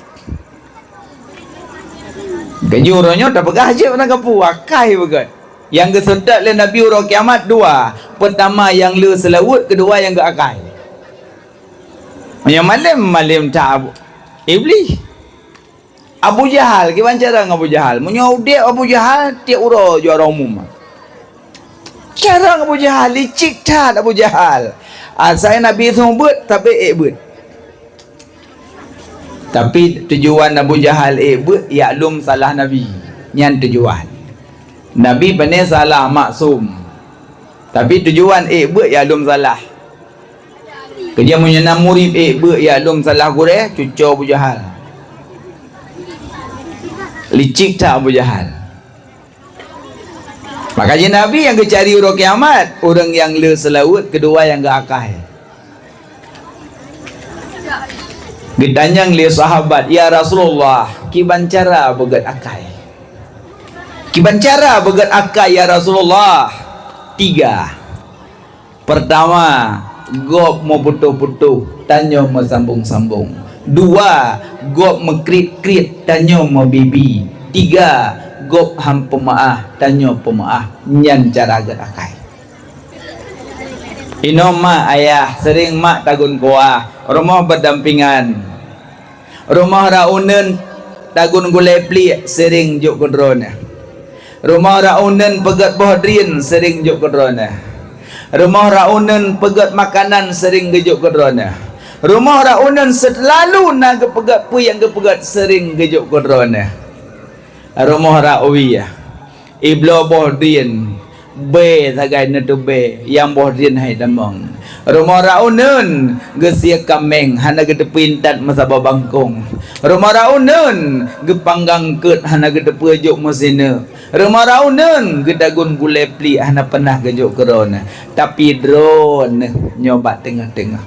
Geujurôh nyoe tapeugah jeuet meunan kapeue, akai beugét. Nyang geuseutôt lé Nabi uroe kiamat dua. Peutama nyang le seulaweuet, keudua nyang geuakai. Meunyoe malem, malem that Iblih. Abu Jahal, kiban carông Abu Jahal. Meunyoe udeb Abu Jahal, tieb uroe juara umum. Carông Abu Jahal, licik that Abu Jahal. Asai Nabi seumeubeuet, tapi ék beuet. Tapi tujuan Abu Jahal ék beuet, jak lom salah Nabi. Nyan tujuan. Nabi pane salah, maksum. Tapi tujuan ék beuet, jak lom salah. Keujeuet meunyoe na murit ék beuet ya lom salah gurée, cuco Abu Jahal. Licik that Abu Jahal. Maka jih Nabi nyang geucari uroe kiamat, ureuëng nyang le seulaweuet, keudua nyang geuakai. Geutanyong lé sahabat, "Ya Rasulullah, kiban cara beugét akai?" "Kiban cara beugét akai, ya Rasulullah?" "Tiga. Peurtama, gob meuputôh-putôh, tanyoe meusambong-sambong. Dua, gob meukriet-kriet, tanyoe meubibi. Tiga, gob han peumeuáh, tanyoe peumeuáh. Nyan cara gét akai." Inoe mak ayah, seuring mak tagun kuah, rumoh beudampingan. Rumoh rot uneuen tagun gulée pliek, seuring jok keu droeneuh. Rumoh rot uneuen peugét boh drien, seuring jok keu droeneuh. Rumoh rot uneuen peugét makanan, seuring geujok keu droeneuh. Rumoh rot uneuen seulalu na geupeugét peue nyang geupeugét, seuring geujok keu droeneuh. Rumoh rot wie, ibloe boh drien, bée sagai neuteubée, nyang boh drien hai tamong. Rumoh rot uneuen geusie kaméng, hana geuteupeue intat meusaboh bangkong. Rumoh rot uneuen geupanggang keuet, hana geuteupeue jok meusineuk. Rumoh rot uneuen geutagun gulée pliek, hana peunah geujok keu droeneuh. Tapi droeneuh nyoe bak teungoh-teungoh.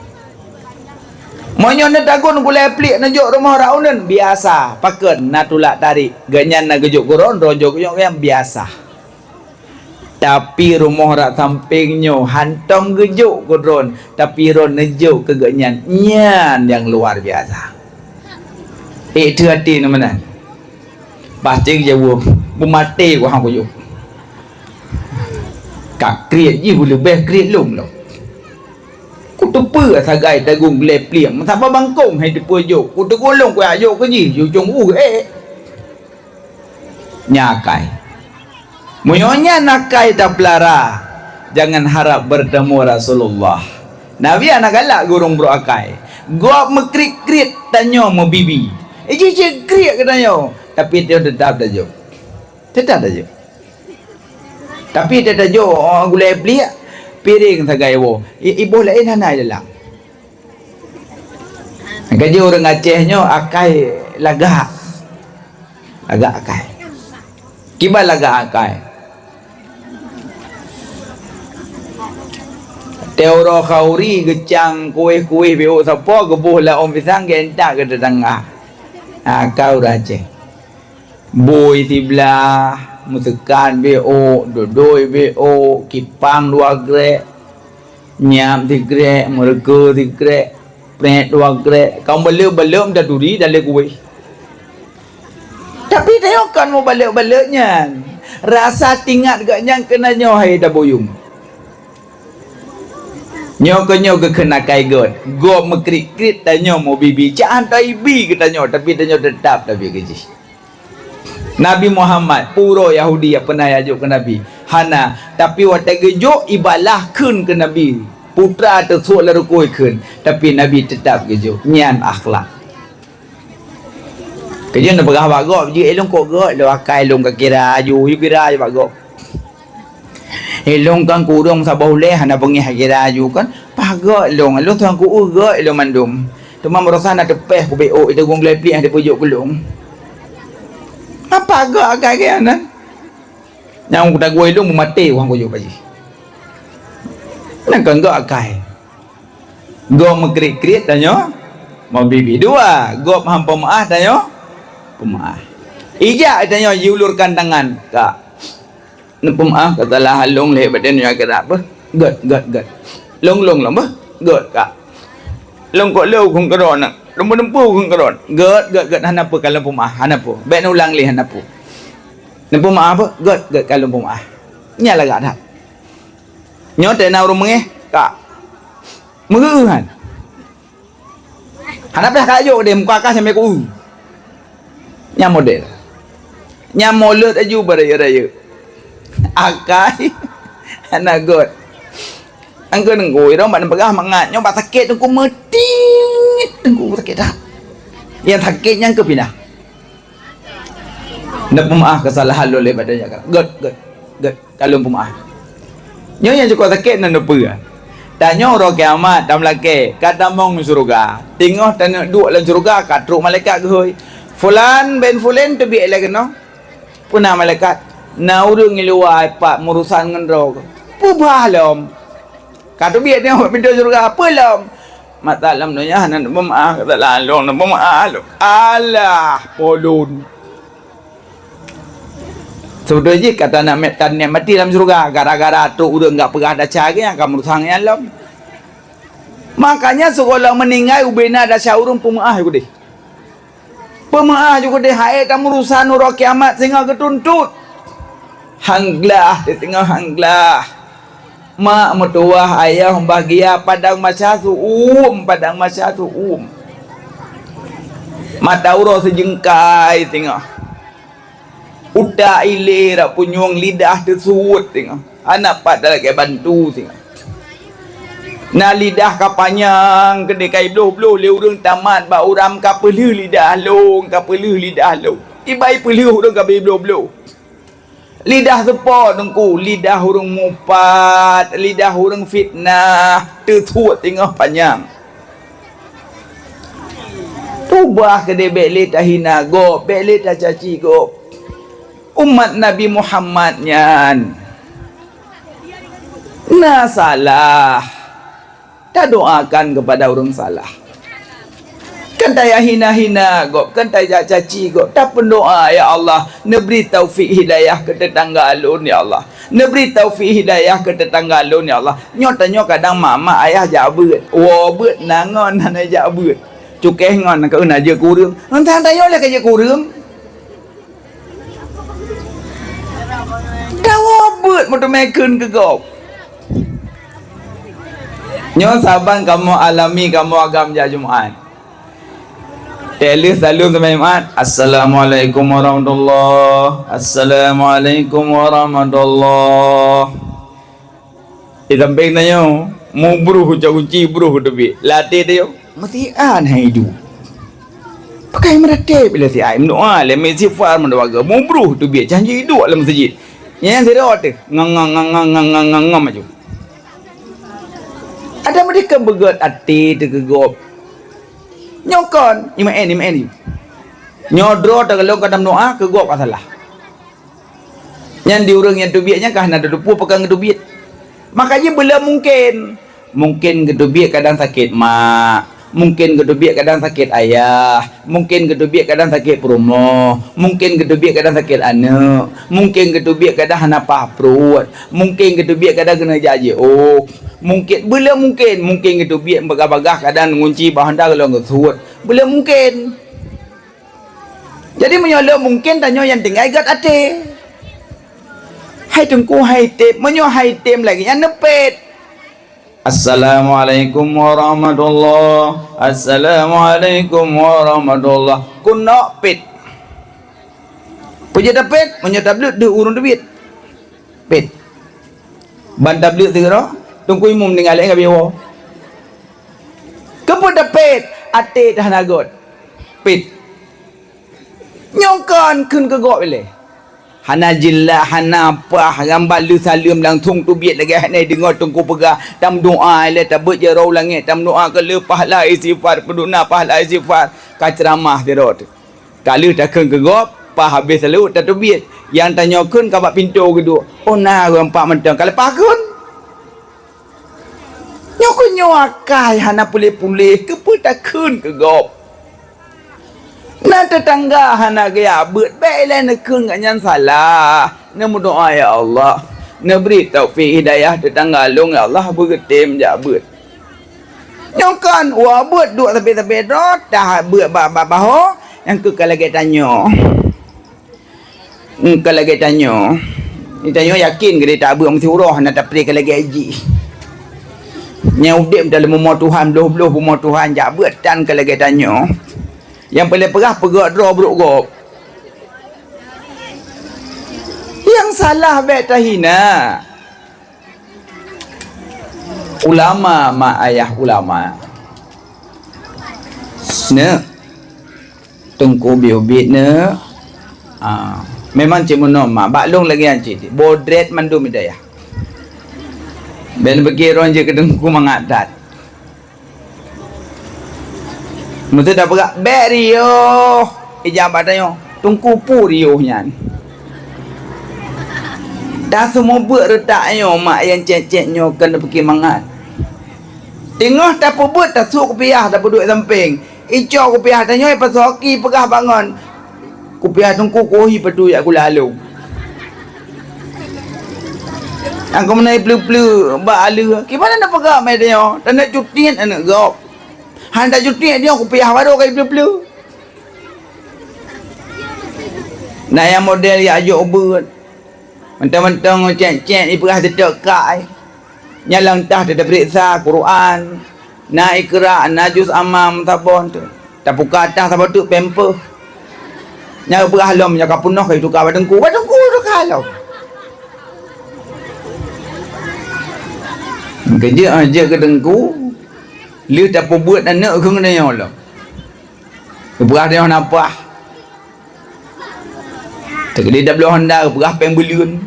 Meunyoe neutagun gulée pliek neujok rumoh rot uneuen, biasa. Pakon? Na tulak tarék. Gobnyan na geujok keu droen, droen jok keu nyan, biasa. Tapi rumoh rot sampéng nyoe hántom geujok keu droen, tapi droen neujok keu gobnyan, nyan nyang luar biasa. Ék teuh até nyoe meunan. Pasti geujaweueb, "Beumaté ku han kujok. Ka kriet jih beuleubeh kriet lôn lom. Kuteupeue sagai tagun gulée pliek, meusaboh bangkong hai teupeue jok. Kuteugulong kujak jok keu jih, ujong ueh ék." Nyan akai. Meunyoe nyan akai tapeulara, jangan harap bertemu Rasulullah. Nabi hana galak gurong brok akai. Gob meukriet-kriet, tanyoe meubibi. Jih cit kriet geutanyoe, tapi tanyoe teutap tajok. Teutap tajok. Tapi teutap tajok, oh, gulée pliek, piréng sagai woe. I-, iboh laén hana i dalam. Ka jeuet ureuëng Aceh nyoe akai lagak. Lagak akai. Kiban lagak akai? Teuh uroe khanuri geucang kuéh-kuéh beuôk sapo geuboh lam ôn pisang geuintat keu teutangga. Ha, ka ureuëng Aceh. Bui siblah, meuseukat beuôk, dodoi beuôk, kipang dua grek, nyiap sigrek, meureuke sigrek, prek dua grek, ka baleuem-baleuem taturi dalam kuéh. Tapi tanyoe kon meubaleuem-baleuem nyan. Rasa teuingat gobnyan keunan nyoe hai tabuyueng. Nyoe keuh nyoe geukheun akai göt, gob meukriet-kriet tanyoe meubibi, caan taibi geutanyoe, tapi tanyoe teutap tabi keu jih. Nabi Muhammad, peue uroe Yahudi nyang peunah jijok keu Nabi? Hana, tapi watée geujok ibalah kheun keu Nabi, putra teusuek lam rukui kheun, tapi Nabi teutap geujok. Nyan akhlak. Keujeuet neupeugah bak gob, jeuet ilong kok göt, ilong akai ilong ka kira aju, yue kira aju bak gob. Ilong kan kurong saboh ulée hana beungéh kira aju kan, paih göt ilong, ilong tuan ku göt ilong mandum. Teuma meurasa na teupeh kubeuôk itu gong gulée pliek hana dipeujok keu lôn. Apa göt akai geuh nyan? Nyang kutagoe ilong meumaté wang kujok bak jih. Nyan kan göt akai. Gob meukriet-kriet tanyoe meubibi. Dua, gob han peumeuáh tanyoe peumeuáh. Ijak tanyoe jiulurkan tangan, "Kak, neupeumeuáh keu salah lôn lé badan nyoe keu dak beuh." "Göt, göt, göt." "Lôn, lôn, lôn beuh." "Göt, Kak." "Lôn kok lôn kheun keudroe na. Lôn meudumpu kheun keudroe." "Göt, göt, göt, hana peue ka lôn peumeuáh, hana peue. Bék neulang lé hana peue." "Neupeumeuáh beuh." "Göt, göt, ka lôn peumeuáh." Nyan lagak that. Nyoe teuh na ureuëng meungéh, "Kak, meugeue han?" Hana payah kajok deh, muka kah sampai ku. Nyan model. Nyan mulod aju beurayeuk-rayeuk. Akai hana göt. Angkeu teungku, irong bak neupeugah mangat, nyoe bak sakét teungku meutit. Teungku sakét that. Nyang sakét nyan keu pinah. Neupeumeuáh keusalahan lôn lé badan nyoe. Göt, göt, göt. Ka lôn peumeuáh. Nyoe nyang cukôp sakét na neupeue. Tanyoe uroe kiamat tameulakée, ka tamong syeuruga. Teungoh taneuk duek lam syeuruga, ka trok malaikat geuhôi, "Fulan bin Fulan teubiet lé keunoe." Peue na malaikat? "Na ureuëng i luwa pat meurusan ngon droe." "Peue bah lom?" "Ka teubiet nyoe bak pintoe syeuruga." "Peue lom?" "Mata lam donya hana neupeumaáh, ka salah lôn neupeumaáh lôn." Alah, polon. Seubeutôi jih ka taneuk, taneuk maté lam syeuruga gara-gara trok ureuëng gak peugah desya geuh nyang ka meurusan nyan lom. Makanya sigohlom meuninggai ubena desya ureuëng peumeuáh ju keudeh. Peumeuáh ju keudeh, hai tameurusan uroe kiamat singoh geutuntot. Han glah, di teungoh han glah. Mak meutuwah, ayah bahgia, padang masa su'um, padang masa su'um. Mata uroe sijeungkai singoh. Utak ilée rab punyueng, lidah teusuet singoh. Hana pat talakée bantu singoh. Na lidah ka panyang keudeh, ka ibloh-bloh lé ureuëng tamat bak uram, ka peulheueh lidah lôn, ka peulheueh lidah lôn. Ibai peulheueh ureuëng ka ibloh-bloh. Lidah seupôt teungku, lidah ureuëng mupat, lidah ureuëng fitnah, teusuet singoh panyang. Ubah keudeh, bék lé tahina gob, bék lé tacaci gob. Umat Nabi Muhammad nyan na salah, tadoakan keupada ureuëng salah. Kan tayah hina-hina gob, kan tayah caci gob, tapeudoa, "Ya Allah, neubri taufik hidayah keu teutangga lôn, ya Allah. Neubri taufik hidayah keu teutangga lôn, ya Allah." Nyoe tanyoe kadang mak-mak ayah jak beuet, woe beuet na ngon hana jak beuet. Cukéh ngon ka na jeuet keu ureuëng. Entah tanyoe lé ka jeuet keu ureuëng. Dawa beuet meuteumé kheun keu gob. Nyoe saban kamoe alami, kamoe agam jak Jumat. Teuh lheueh saleuem seumayang Jumat, "Assalamualaikum warahmatullah. Assalamualaikum warahmatullah." Di sampéng tanyoe, mubroh ucok gunci, broh teubiet. Lam até tanyoe, "Meusian hai iduek. Pakai meuratéb lé siat, meudoa lé, meuistighfar, meudoa geuh, mubroh teubiet, janji iduek lam meuseujid." Nyan sidroe teuh, ngam, ngam, ngam aju. Ada meudikam beugét até teuh keu gob. Nyoe kon, iman, iman. Nyoe droe teuh lôn ka tameudoa keu gob ka salah. Nyan di ureuëng nyang teubiet nyan ka hana teupeue pakon geuteubiet. Makajih beu lom mungken. Mungken geuteubiet kadang sakét mak, mungken geuteubiet kadang sakét ayah, mungken geuteubiet kadang sakét peurumoh, mungken geuteubiet kadang sakét aneuëk, mungken geuteubiet kadang hana paih pruet, mungken geuteubiet kadang keuneuk jak jiôh, mungken, beu lom mungken, mungken geuteubiet bagah-bagah kadang ngunci bak honda gohlom geusuet, beu lom mungken. Jadi meunyoe lom mungken tanyoe nyang tinggai gét até. Hai teungku, hai tém, meunyoe hai tém lagée nyan neupét. "Assalamualaikum warahmatullah. Assalamualaikum warahmatullah." Keunoe pét. Peue jeuet tapét? Meunyoe tableuet deuh ureuëng teubiet. Pét. Ban tableuet sigoe, teungku imum tinggai lé ngon biwoe. Keupeue tapét? Até teuh hana gét. Pét. Nyoe kon kheun keu gob ilée. Hana jeulaih, hana paih, nyang ban lheueh saleuem langsong teubiet lagée hana deungoe teungku peugah, tameudoa ilée, tabeuet jaroe u langét, tameudoa keu lheueh pahala istighfar, peuduna pahala istighfar, ka ceuramah sidroe teuh. Ka lheueh takheun keu gob, paih habéh saleuem tateubiet. Nyang tanyoe kheun ka bak pintoe geuduek. Oh na ureuëng pat mantong ka leupah kheun. Nyoe keuh nyoe akai hana puléh-puléh, keupeue takheun keu gob? Na teutangga hana geujak beuet, bék ilée neukheun gobnyan salah, neumeudoa, "Ya Allah, neubri taufik hidayah teutangga lôn, ya Allah, beugeutem jak beuet." Nyoe kon, woe beuet duek sabe-sabe droe, tabeuet bak, bak, bak ho, nyang keuh ka lagée tanyoe. Ka lagée tanyoe. Tanyoe yakin keudeh tabeuet meusiuroe hana tapreh ka lagée jih. Nyang udeb dalam bumoe Tuhan, bloh-bloh bumoe Tuhan jak beuet tan ka lagée tanyoe. Nyang peureulée peugah peugét droe brok gob. Nyang salah bék tahina. Ulama, mak ayah ulama. Neuk. Teungku ubit-ubit neuk. Ah, memang cit meunoe mak. Bak lôn lagée nyan cit. Bodret mandum hidayah. Bèk neupike droe jeuet keu teungku mangat that. Meuseuti tapeugah, "Bèk riôh!" Ija bak tanyoe, "Teungku peue riôh nyan?" Taseumeubeuet reutak nyoe mak nyang cèt-cèt nyoe keu neupike mangat. Teungoh tapeubeuet, tasuek kupiah, tapeuduek sampéng. Icok kupiah tanyoe, ipasoe aki, peugah bak ngon, "Kupiah teungku kuhi padum jak gula lôn." Nyang keumeunai pleu-pleu bak aleuh. Kiban na peugah mé tanyoe, taneuk cutiet aneuk gob. Han tacutiet nyoe kupiah baroe ka ipleu-pleu. Na nyang model jak jok ubeuet. Mantong-mantong cèt-cèt ipeugah teutok kai. Nyan lam tah teupeuriksa Quran. Na Iqra, na juz amma saboh tu. Tapuka tah saboh tu pampers. Nyan peugah lom nyoe ka peunoh ka ituka bak teungku. Bak teungku tuka lom. Keujeuet, ah, jeuet keu teungku. Lheueh tapeubuet aneuk keu nyoe lom. Peugah nyoe nafah. Teukeudi tabloe honda, peugah péng buleuen.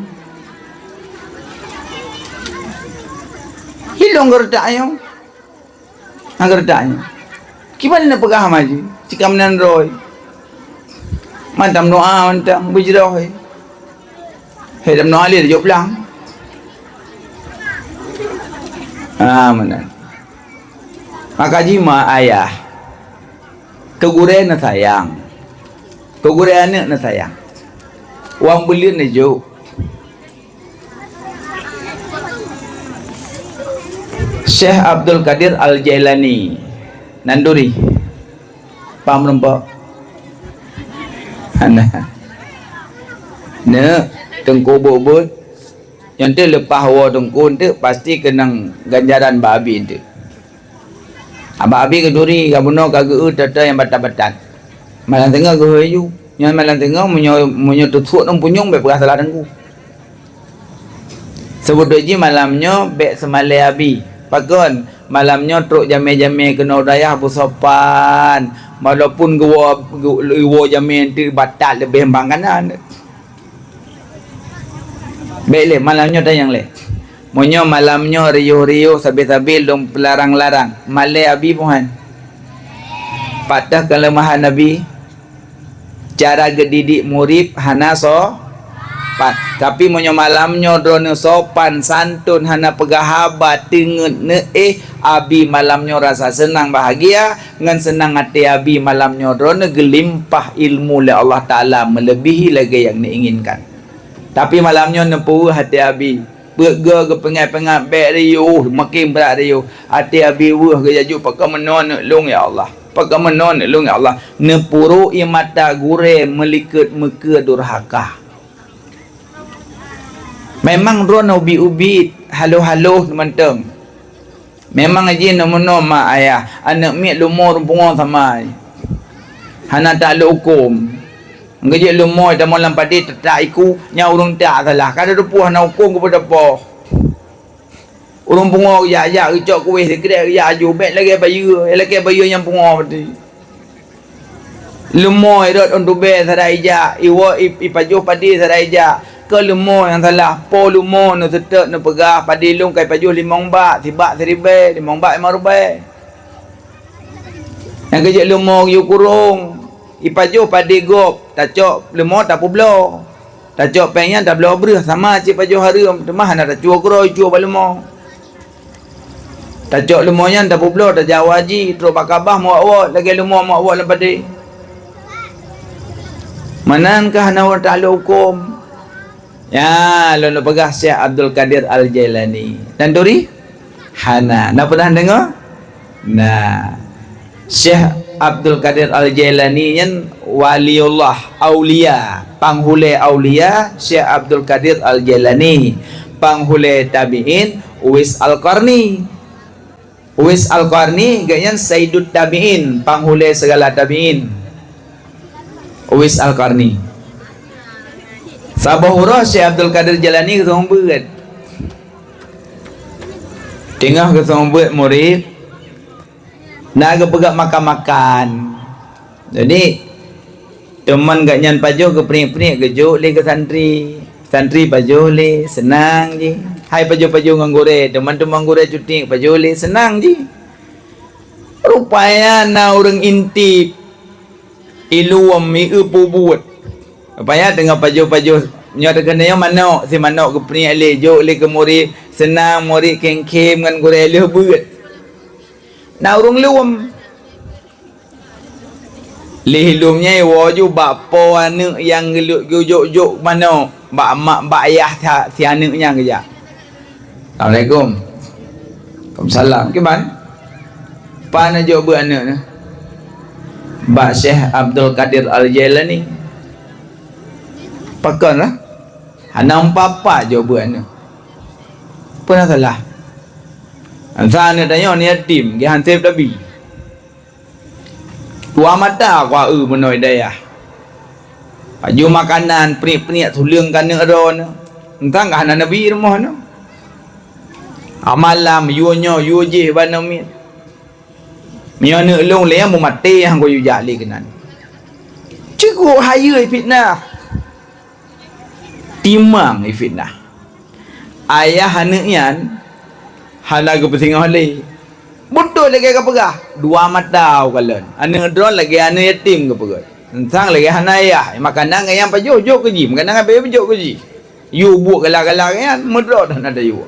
Ilong geureutak nyoe. Nyang geureutak nyoe. Kiban na peugah maju, cit ka meunan droe. Mantong doa, mantong beujroh. Hai, lam noe lé jok blang. Ah, meunan. Maka jih ma ayah. Keu gurèe neusayang. Keu gurèe aneuk neusayang. Wang buleuen neujok. Syekh Abdul Qadir Al-Jailani. Nanduri. Paham lom, Pak? Hana. Neuk, teungku buet-buet. Nyan teuk leupah woe teungku teuk pasti keunong ganjaran bak abi teuk. Bak abi keuduri, ka bunoe ka geu-eu tata nyang batat-batat. Malam teungoh geuhôi aju. Nyan malam teungoh meunyoe, meunyoe teusuet ngon punyueng, bèk peugah salah teungku. Seubeutôi jih malam nyoe bèk seumalèe abi. Pakon? Malam nyoe trok jamèe-jamèe keunoe u dayah beusopan. Walaupun geuwoe, geu-, geuwoe jamèe teubatat leubeh bang kanan. Bèk lé, malam nyoe tanyong lé. Meunyoe malam nyoe riôh-riôh, sabé-sabé lôn peularang-larang, malèe abi buhan. Pat teuh keuleumahan abi? Cara geudidik murit hana sopan. Tapi meunyoe malam nyoe droeneuh sopan, santun, hana peugah haba, teungeut neuéh, abi malam nyoe rasa seunang, bahagia, ngon seunang até abi malam nyoe droeneuh geulimpah ilmu lé Allah Taala meuleubihi lagèe nyang neuinginkan. Tapi malam nyoe neupeuweuh até abi. Peuet goe geupeuingat-peuingat bèk riôh, makin brat riôh. Até abi weueh geujak jok, "Pakon meunoe aneuk lôn, ya Allah? Pakon meunoe aneuk lôn, ya Allah?" Neupurok ie mata gurèe meulikot meukeue durhaka. Memang droeneuh ubit-ubit, haloh-haloh mantong. Memang jih neumeunoe mak ayah, aneuk miet leumo ureueng pungo sama. Hana taklok hukôm. Geujeuet leumo tamong lam padé teutak iku, nyan ureueng tak salah. Ka teupeue hana hukôm keupeue tapoh. Ureueng pungo geujak-jak geucok kuéh sikrek geujak aju, bèk lagèe bayeue, lakèe bayeue nyang pungo berarti. Leumo irot ôn tubèe sarai ijak, iwoe i-, ipajoh padé sarai ijak. Keu leumo nyang salah, po leumo neuseutôt neupeugah padé lôn ka ipajoh limong bak, sibak siribèe, limong bak limong ribèe. Nyang keujeuet leumo geuyue kurong, ipajoh padé gob, tacok leumo tapeubloe. Tacok péng nyan tabloe breuh sama cit pajoh hareuem, teuma hana tacue keudroe icue bak leumo. Tacok leumo nyan tapeubloe, tajak u haji, trok bak Ka'bah meuwot-wot lagèe leumo meuwot-wot lam padé. Meunan keuh hana ureueng taklok hukôm. Nyan lôn peugah Syekh Abdul Qadir Al-Jailani. Nanduri? Hana. Na pernah deungoe? Na. Syekh Abdul Qadir Al-Jailani nyan waliullah, aulia, panghulèe aulia, Syekh Abdul Qadir Al-Jailani, panghulèe tabi'in, Uwais Al-Qarni. Uwais Al-Qarni, gobnyan sayyidut tabi'in, panghulèe sigala tabi'in. Uwais Al-Qarni. Saboh uroe Syekh Abdul Qadir Jailani geuseumeubeuet. Teungoh geuseumeubeuet murit, na geupeugöt makan-makan. Jadi, teuma gobnyan pajoh geupriek-priek geujok lé keu santri. Santri pajoh lé, seunang jih. hai pajoh-pajoh ngon gurée, teuma-teuma gurée cuti pajoh lé seunang jih. Rupanya na ureuëng intip, ilom, ieu peubuet. Rupanya teungoh pajoh-pajoh nyoe teukeunyoe manok, si manok geupriek lé, jok lé keu murit, seunang murit khém-khém ngon gurée lheueh beuet. Na ureuëng lom. Lheueh lom nyan iwoe ju bak po aneuëk nyang geulok geujok-jok manok bak mak bak ayah si aneuëk nyan geujak. Assalamualaikum. Waalaikumsalam. Kiban? Pan jok beuet aneuëk nyoe? Bak Syekh Abdul Qadir Al-Jailani. Pakon lah? Hana umpa-umpa jok beuet aneuëk. Peue na salah? Asai aneuëk tanyoe ni yatim, geuhanséb tabi. Dua mata kuaeu meunoe dayah. Pajoh makanan, priek-priek tuleueng keu aneuëk droeneuh. Entang ka hana neubi rumoh nyoe. Amalam, yue nyoe, yue jéh bak namiet. Meunyoe aneuëk lôn lé nyang meumaté nyang kuyue jak lé keunan. Cukôp hayeue fitnah. Timang fitnah. Ayah aneuëk nyan hana geupeusingoh lé. Beutôi lagée ka peugah, dua mata ukalon. Aneuëk droe lagée aneuëk yatim geupeugah. Entang lagée hana ayah, makanan nyang pajoh jok keu jih, makanan habéh jok keu jih. Yue buet galak-galak nyan, meudroe dah na tayue.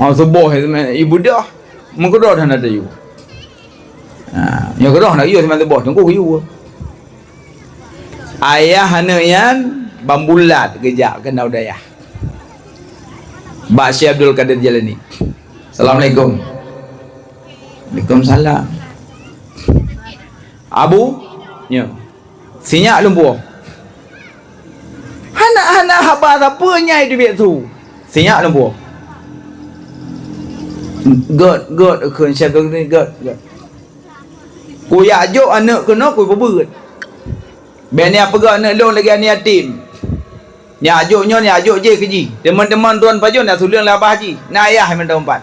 Oh, suboh ibu dah, meukeudroe dah na tayue. Ha, nyang keudroe na yue teuma suboh teungku yue. Ayah aneuëk nyan ban bulat geujak keunoe dayah. Bak Syekh Abdul Qadir Jailani. Assalamualaikum. Waalaikumsalam. Abu, nyoe. Sinyak lôn puwoe. Hana, hana haba sapeue nyai teubiet su. Sinyak lôn puwoe. Gét, gét, kheun Syekh Abdul Qadir, gét, gét. Kujak jok aneuëk keunoe kupeubeuet. Bék neupeugah aneuëk lôn lagée aneuëk yatim. Nyak jok nyoe, nyak jok jéh keu jih. Teuma-teuma droen pajoh na tuleueng lé babah jih. Na ayah mantong pat.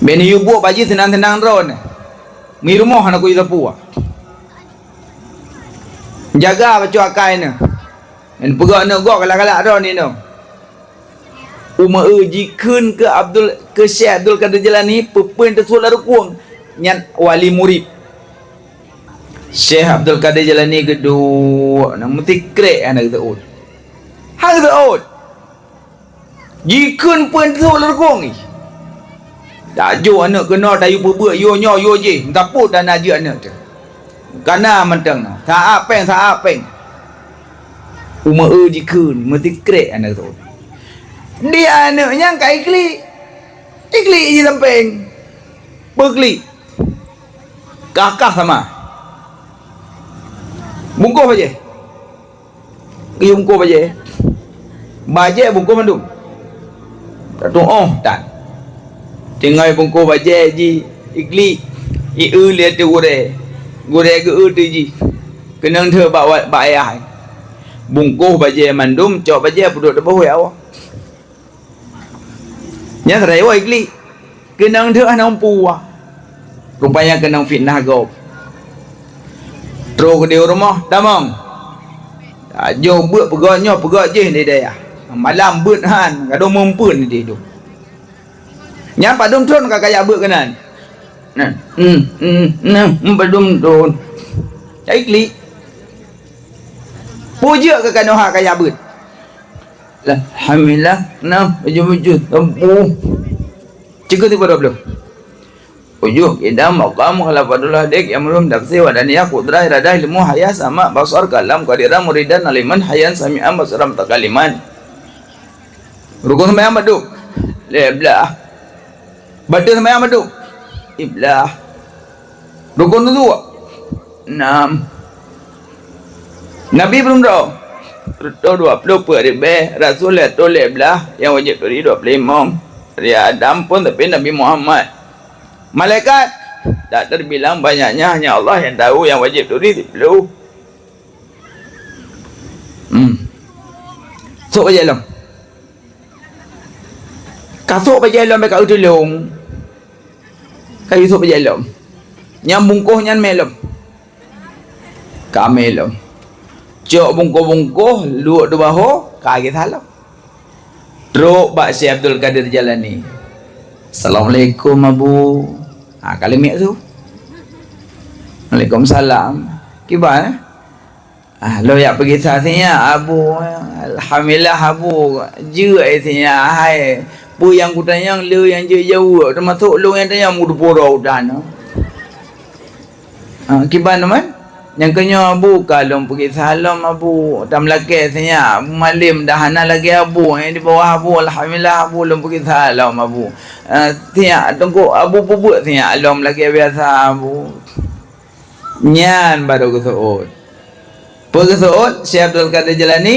Bék neuyue buet bak jih seunang-seunang droeneuh. Mirumoh hana kuyue sapeue. Jaga bacut akai neuh. Neupeugah aneuëk gob galak-galak droeneuh. Umu jikheun keu Abdul, keu Syekh Abdul Qadir Jailani peue-peue nyang teusuet lam rukong nyan wali murit. Syekh Abdul Qadir Jailani geuduek na meusikrek hana geuseuôt. Hana geuseuôt. Jikheun peue nyang teusuet lam rukong jih. Tajok aneuëk keunoe tayue peubeuet yue nyoe yue jéh, meusapeue dan na jeuet aneuëk teuh. Kana mantong na, sa-a péng, sa-a péng. Umu jikheun meusikrek aneuëk teuh. Di aneuëk nyan ka iklik. Iklik jih lam péng. Peuklik. Kah-kah sama. Bungkôh bajée. Geuyue bungkôh bajée. Bajée bungkôh mandum. Tatuoh tan. Tinggai bungkôh bajée jih iklik, ieu lé teuh gurée. Gurée geu-eu teuh jih. Keunong teuh bak wa-, bak ayah. Bungkôh bajée mandum, cok bajée peuduek teuboh ya Allah. Nyan sarai woe iklik. Keunong deuh hana umpu. Rupanya keunong fitnah gob. Trok di rumoh, tamong. Tajoh beuet peugöt nyoe, peugöt jéh di dayah. Malam beuet han, gadôh meumpeuen di dum. Nyan padum thon ka kajak beuet keunan. Nah, hmm, hmm, nah, hmm, padum thon. Cai klik. Peue jeuet keu kanoe hak kajak beuet. Alhamdulillah, nah, baju-baju, lampu. Cikeu tiba dua puluh. Ujuk, idam, maqam, khalafatullah, dek, yang belum taksir, wadaniyah, kudrah, iradah, ilmu, hayah, sama, basar, kalam, qadiran, muridan, aliman, hayan, sami'an, basiran, mutakaliman. Rukun sembahyang mandum. Lhèe blah. Bateue sembahyang mandum. Siblah. Rukun wudhu. Enam. Nabi belum droe. Reutôh dua ploh peuet ribèe, rasul lhèe reutôh lhèe blah, nyang wajéb turi dua ploh limong. Dari Adam pun sampai Nabi Muhammad. Malaikat tak terbilang banyaknya, hanya Allah yang tahu yang wajéb turi siploh. Hmm. Sôk bajèe lom. Ka sôk bajèe lom, bèk ka eu tulông. Ka eu sôk bajèe lom. Nyang bungkôh nyan mè lom. Ka mè lom. Cok bungkôh-bungkôh, luek di baho, ka geusalom. Trok bak Syekh Abdul Qadir Jailani. "Assalamualaikum, Abu." Ha, ka leumiek su. "Waalaikumsalam. Kiban, eh?" "Ah, lôn jak peugisa sinyak, Abu. Alhamdulillah, Abu. Jeuet sinyak, hai. Peue nyang kutanyong, le nyang jeuet jaweueb, teumasok lôn nyang tanyong, meuteupue droe utan." "Ah, kiban teuma?" "Nyang keunyoe, Abu, ka lôn peugisa lom, Abu. Tam lakée sinyak, Abu malem dah hana lagée Abu. Nyang di bawah Abu, alhamdulillah, Abu, lôn peugisa lom, Abu. Ah, sinyak, Teungku, Abu peubuet sinyak lom lagée biasa, Abu." Nyan barô geuseuôt. Peue geuseuôt Syekh Abdul Qadir Jailani?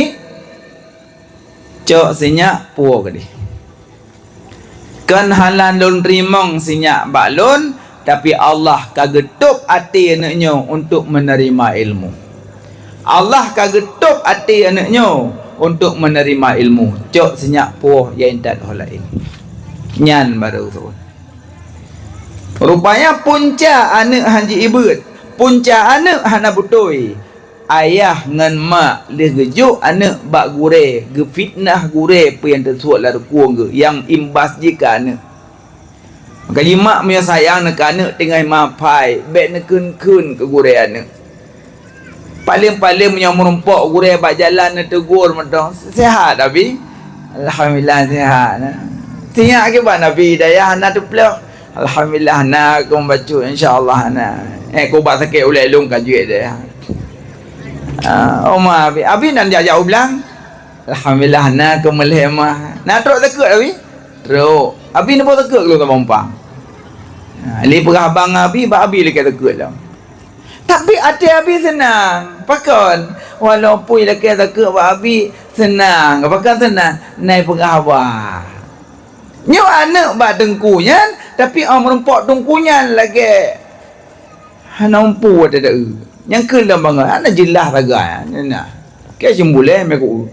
"Cok sinyak puwoe keudeh. Kon hana lôn teurimong sinyak bak lôn, tapi Allah ka geutôb até aneuëk nyoe untuk meuneurima ilmu. Allah ka geutôb até aneuëk nyoe untuk meuneurima ilmu. Cok sinyak puwoe, ya intat ho laén." Nyan barô geuseuôt. Rupanya punca aneuëk han jiibeuet, punca aneuëk hana beutôi. Ayah ngon mak lheueh geujok aneuëk bak gurée, geufitnah gurée peue nyang teusuet lam rukueng geuh, nyang imbas jih keu aneuëk. Maka jimak meunyoe sayang neuh keu aneuëk teungoh meuhafai, bék neukheun-kheun keu gurée aneuëk. Paléng-paléng meunyoe meurumpok gurée bak jalan neuteugur mantong, "Sehat, Abi?" "Alhamdulillah, sehat." "Sinyak kiban, Abi, dayah hana teuplôh?" "Alhamdulillah, na keu bacut, insya Allah na. Eh, keu ubat sakét ulée lôn ka jeuet dayah." "Ah, oh ma, Abi, Abi na jak-jak u blang?" "Alhamdulillah, na keu meulhée ma." "Na trok takeuet, Abi?" "Trok." "Abi neupue takeuet keu lôn saboh umpang?" "Ah, lé peugah abang Abi, bak Abi lakée takeuet lom." Tapi até Abi seunang. Pakon? Walaupun ilakée takeuet bak Abi, seunang. Pakon seunang? Na ipeugah haba. Nyoe aneuëk bak teungku nyan, tapi 'oh meurumpok teungku nyan lagée hana umpu watée deuh. Nyang keu lom bangai, hana jeulaih sagai. Nyan na. Kée ceumbulée mé ku.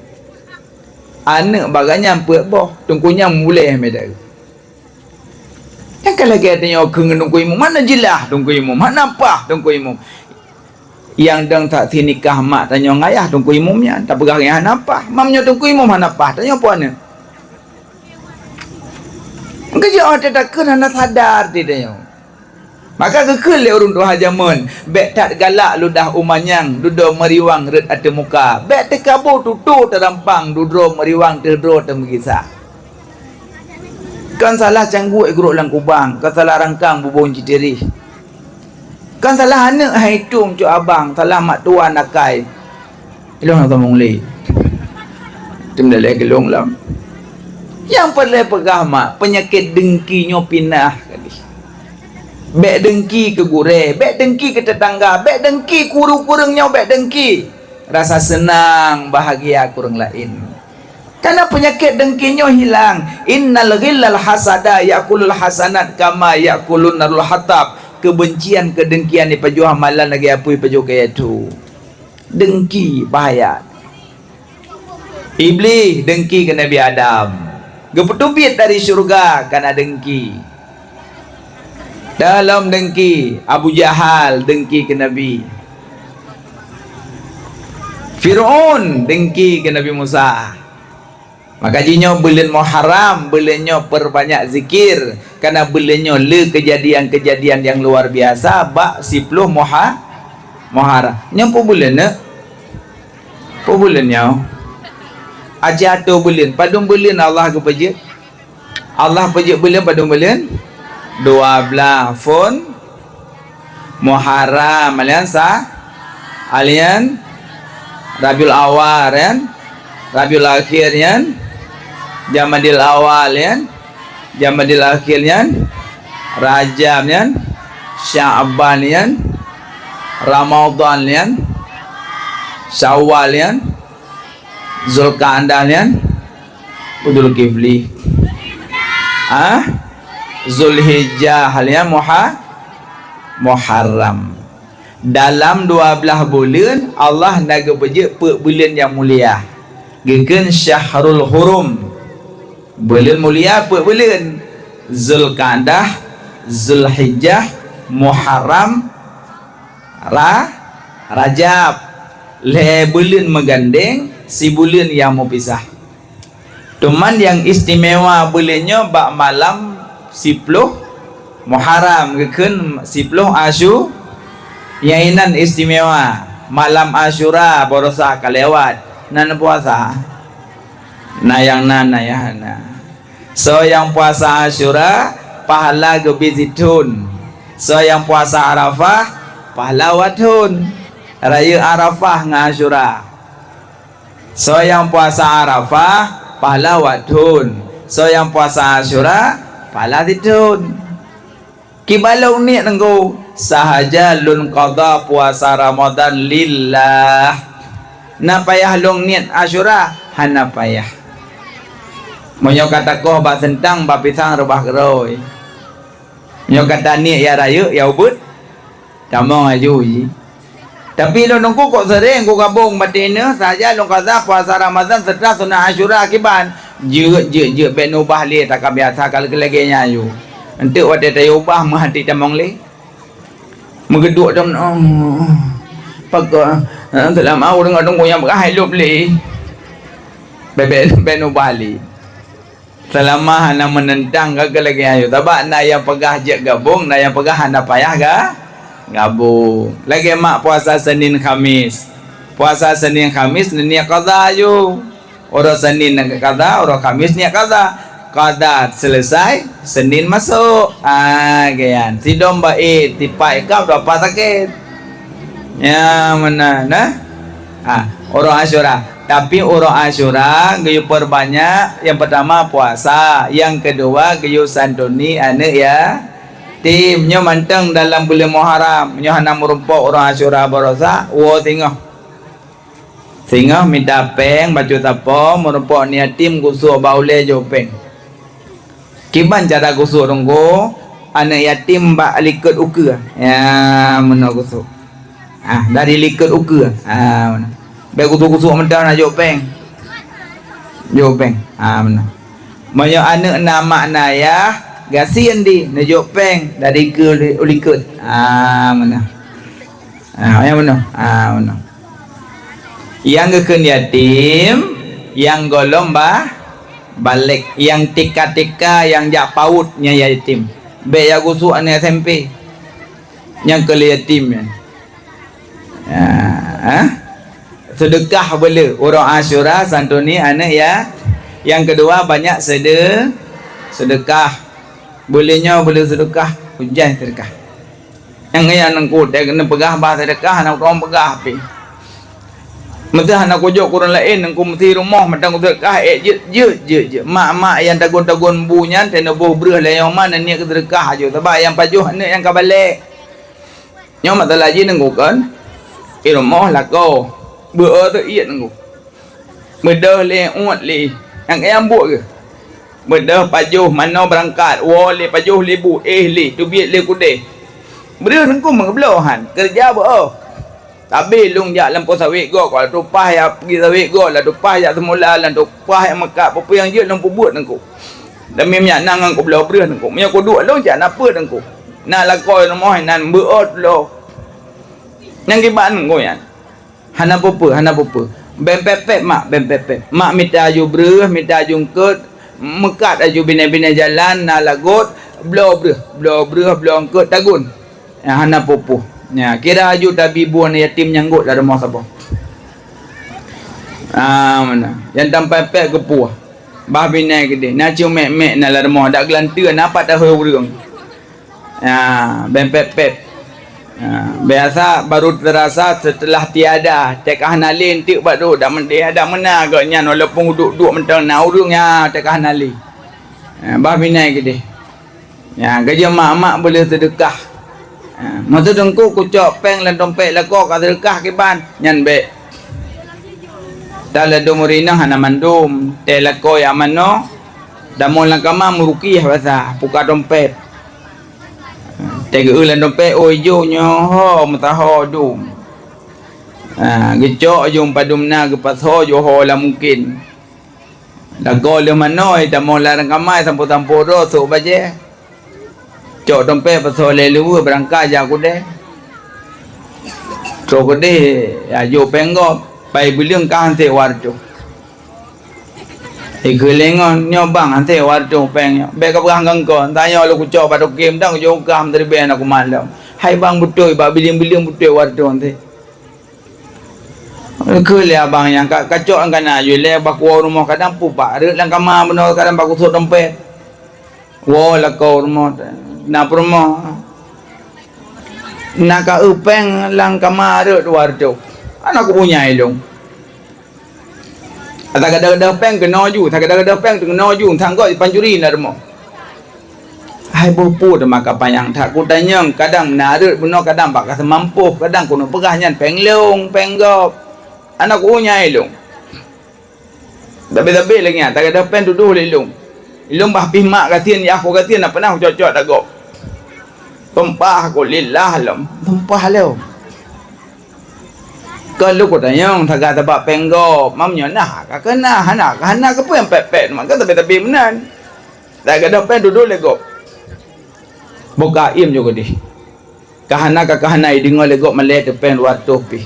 Aneuëk bak gobnyan peuet boh, teungku nyan mulée mé deuh. Nyang ka lagée tanyoe keu ngon Teungku Imum, hana jeulaih Teungku Imum, hana paih Teungku Imum. Nyang dong saksi nikah mak tanyoe ngon ayah Teungku Imum nyan, tapeugah nyan hana paih. Meunyoe Teungku Imum hana paih, tanyoe peue aneuëk? Geujok até takheun hana sadar di tanyoe. Maka geukheun lé ureuëng tuha jameun, "Bék that galak ludah u manyang, dudoe meuriwang rhot ateueh muka. Bék teukabo tutoe teurampang, dudoe meuriwang teudroe teumeugisa." Kon salah cangguek gurok lam kubang, kon salah rangkang bubông jitirih. Kon salah aneuëk hai tueng cok abang, salah mak tuan akai. Ilong na tamong lé. Tem dalek gelong lam. Nyang peureulée peugah mak, peunyakét dengki nyoe pinah kali. Bék dengki keu gurée, bék dengki keu teutangga, bék dengki keu ureuëng-ureuëng nyoe, bék dengki. Rasa seunang, bahagia keu ureuëng laén. Kana peunyakét dengki nyoe hilang. "Innal ghillal hasada ya'kulul hasanat kama ya'kulun narul hatab." Keubencian, keudengkian ipajoh amalan lagée apui ipajoh kayée thu. Dengki bahaya. Iblih dengki keu Nabi Adam. Geupeuteubiet dari syeuruga kana dengki. Dalam dengki, Abu Jahal dengki keu Nabi. Fir'aun dengki keu Nabi Musa. Maka jih nyoe buleuen Muharram, buleuen nyoe peurbanyak zikir, kana buleuen nyoe le keujadian-keujadian nyang luar biasa bak siploh Muha-, Muharram. Nyoe peue buleuen, neuk? Peue buleuen nyoe? Aci atô buleuen. Padum buleuen Allah geupeujeuet? Allah peujeuet buleuen padum buleuen? Dua blaih phon Muharram, alian sa-, alian Rabiul Awal, kan? Rabiul Akhir, kan? Jamadil Awal, kan? Jamadil Akhir, kan? Rajab, kan? Sya'ban, kan? Ramadan, kan? Syawal, kan? Zulqa'dah nyan, Zulkifli. Ah? Zulhijjah nyan, Muha-, Muharram. Dalam dua blaih buleuen, Allah na geupeujeuet peuet buleuen nyang mulia. Geukheun Syahrul Hurum. Buleuen mulia peuet buleuen. Zulqa'dah, Zulhijjah, Muharram, Ra-, Rajab. Lhée buleuen meugandeng, sibuleuen nyang meupisah. Teuma nyang istimewa buleuen nyoe bak malam siploh Muharram, geukheun siploh Asyu-, nyang inan istimewa. Malam Asyura barosa ka lewat, na neupuasa? Na nyang na, na nyang hana. Soe nyang puasa Asyura, pahala geubri sithon. Soe nyang puasa Arafah, pahala watthon. Rayeuk Arafah ngon Asyura. Soe nyang puasa Arafah, pahala watthon. Soe nyang puasa Asyura, pahala sithon. Kiban lôn niet Teungku, sahaja lôn qadha puasa Ramadan lillah. Na payah lôn niet Asyura? Hana payah. Meunyoe ka takoh bak seuntang, bak pisang, reubah keudroe. Meunyoe ka taniet nyang rayeuk, nyang ubit, tamong laju jih. Tapi lôn Teungku kok sering kugabong batin nyoe, sahaja lôn qadha puasa Ramadan seuteulah sunat Asyura kiban. Jeuet, jeuet, jeuet, bék neubah lé, takab biasa ka lagée nyan aju. Enteuk watée tayue ubah meuhati tamong lé. Meugeuduek tam, oh, pakon, eh, seulama ureuëng ateueng nyang peugah hai lôb lé. Bék, bék, bék neubah lé. Seulama hana meunentang ka lagée nyan aju. Sabab na nyang peugah jeuet gabong, na nyang peugah hana payah ga-, gabong. Lagée mak puasa Senin Khamis. Puasa Senin Khamis neuniet qadha aju. Uroe Senin na qadha, uroe Khamis niet qadha. Qadha selesai, Senin masok. Ah, geuyan. Sidom baét, tipai kab dua pa sakét. Ya, meunan, nah. Ah, uroe Asyura. Tapi uroe Asyura geuyue peurbanyak, nyang peurtama puasa, nyang keudua geuyue santuni aneuëk yatim. Nyoe mantong dalam buleuen Muharram. Nyoe hana meurumpok uroe Asyura barosa, woe singoh. Singoh mita péng bacut sapo, meurumpok aneuëk yatim gusok bak ulée jok péng. Kiban cara gusok Teungku, aneuëk yatim bak likot ukeue. Ya, meunoe gusok. Ah, dari likot ukeue. Ah, meunoe. Bék gusok-gusok meudoh na jok péng. Jok péng. Ah, meunoe. Meunyoe aneuëk na mak na yah, gasien di neujok péng dari keue li-, likot. Ah, meunoe. Ah, nyang meunoe. Ah, meunoe. Nyang geukheun yatim, nyang gohlom ba-, balek, nyang tika-tika, nyang jak paut nyan yatim. Bék jak gusok aneuëk S M P. Nyang keu lé yatim nyan. Ah, ah. Seudeukah beuleu uroe Asyura santuni aneuëk ya. Nyang keudua banyak seude-, seudeukah. Beuleu nyoe beuleu seudeukah, hujan seudeukah. Nyang nyan Teungku, teuh keuneuk peugah bah seudeukah, hana ureuëng peugah pih. Meuseuh hana kujok keu ureuëng laén, Teungku meusi rumoh mantong seudeukah, ék jeuet, jeuet, jeuet, jeuet. Mak-mak nyang tagun-tagun bu nyan, teuh neuboh breueh lé nyang ma, neuniet keu seudeukah aju. Sabab nyang pajoh aneuëk nyang ka balek. Nyoe masalah jih Teungku kon, i rumoh lakoe, beu-o teuh iet Teungku. Beudôh lé, uet lé, nyang kayang buet geuh. Beudôh pajoh manoe beurangkat, woe lé pajoh lé bu, éh lé, teubiet lé keudeh. Breueh Teungku meugeubloe han, keureuja beu-o. Tabi lôn jak lam po sawét gob, ka lôn tupaih jak peugi sawét gob, lôn tupaih jak seumula, lôn tupaih jak meukat, peue-peue nyang jeuet lôn peubuet Teungku. Demi meunyak na ngon kubloe breueh Teungku. Meunyoe kuduek lôn cit hana peue Teungku. Na lakoe rumoh inan beu-o tuloe. Nyang kiban Teungku nyan. Hana peue-peue, hana peue-peue. Bèk pép-pép mak, bèk pép-pép. Mak mita aju breueh, mita aju eungkôt, meukat aju binéh-binéh jalan, na lagot, bloe breueh, bloe breueh, bloe eungkôt tagun. Nyan hana peue-peue. Nyan, kira aju tabi bu aneuëk yatim nyang gôt lam rumoh saboh. Ah, meunan. Nyang tampé-pép geupuih. Bah binéh keudeh. Na ceumek-mek na lam rumoh, dak geulanteue, na pat tahôi ureuëng. Ya, bèk pép-pép. Ya, biasa baru terasa setelah tiada, teuka hana lé eunteuk bak duek dak meudeh, dak meunan geuh nyan walaupun duek-duek mantong na ureuëng, ya, teuka hana lé. Ya, bah binéh keudeh. Ya, geujeuet mak-mak boleh seudeukah. Ya, maksud Teungku kucok péng lam dompet lakoe ka seudeukah kiban, nyan bèk. Dak ladôm ureuëng inong hana mandum, teuh lakoe nyang manoe, damoe lam kama meurukiah biasa, buka dompet. Teuh geu lam dompet, oh ijo nyoe ho meusaho dum. Ha, geucok jong padum na geupasoe joho lam mungken. Lagoe lheueh manoe, tamoe lam kamai sampoe-sampoe droe sôk bajée. Cok dompet pasoe lé luweue beurangkat jak keudeh. Trok keudeh, ya, jok péng gob, pai bileueng ka han sép dua reutôh. Ikeu lé ngon, "Nyoe bang, han sép dua reutôh péng nyoe." "Bék kapeugah ngon kon, tanyoe lôn kucok bak toké, meudan kujok u kah meusiribèe na kumalom." "Hai bang, beutôi, bak bileueng-bileueng beutôi dua reutôh han sép." Kheun lé abang nyan, "Ka, kacok nyang kana jih lé, bah kuwoe rumoh kadang peupak reuet lam kama bunoe, kadang bah kusot dompet." Woe lakoe rumoh, na peurumoh. "Na ka eu péng lam kama reuet dua reutôh." "Hana kupunyai lôn." Ata gadôh-gadôh péng keunoe ju, ata gadôh-gadôh péng keunoe ju, sanggoe jipancuri na rumoh. Hai boh pu teuma ka panyang that kutanyong, kadang na reuet bunoe, kadang bak ka seumampôh, kadang keuneuk peugah nyan péng lôn, péng gob. Hana kupunyai lôn. Tapi-tapi lagèe nyan, tagadoh péng tudoh lé lôn. Lôn bah pih mak gasien, yah ku gasien, na pernah kucok-cok tagob. Tumpah ku lillah lom, tumpah lom. Kon lôn kutanyong, sagai sabab péng gob, mam nyoe na ka keuna, hana ka hana, keupeue nyang pèt-pèt, maka tapi-tapi meunan. Tagadoh péng tudoh lé gob. Buka im ju keudeh. Ka hana ka, ka hana ideungoe lé gob malèe teupeng dua reutôh pih.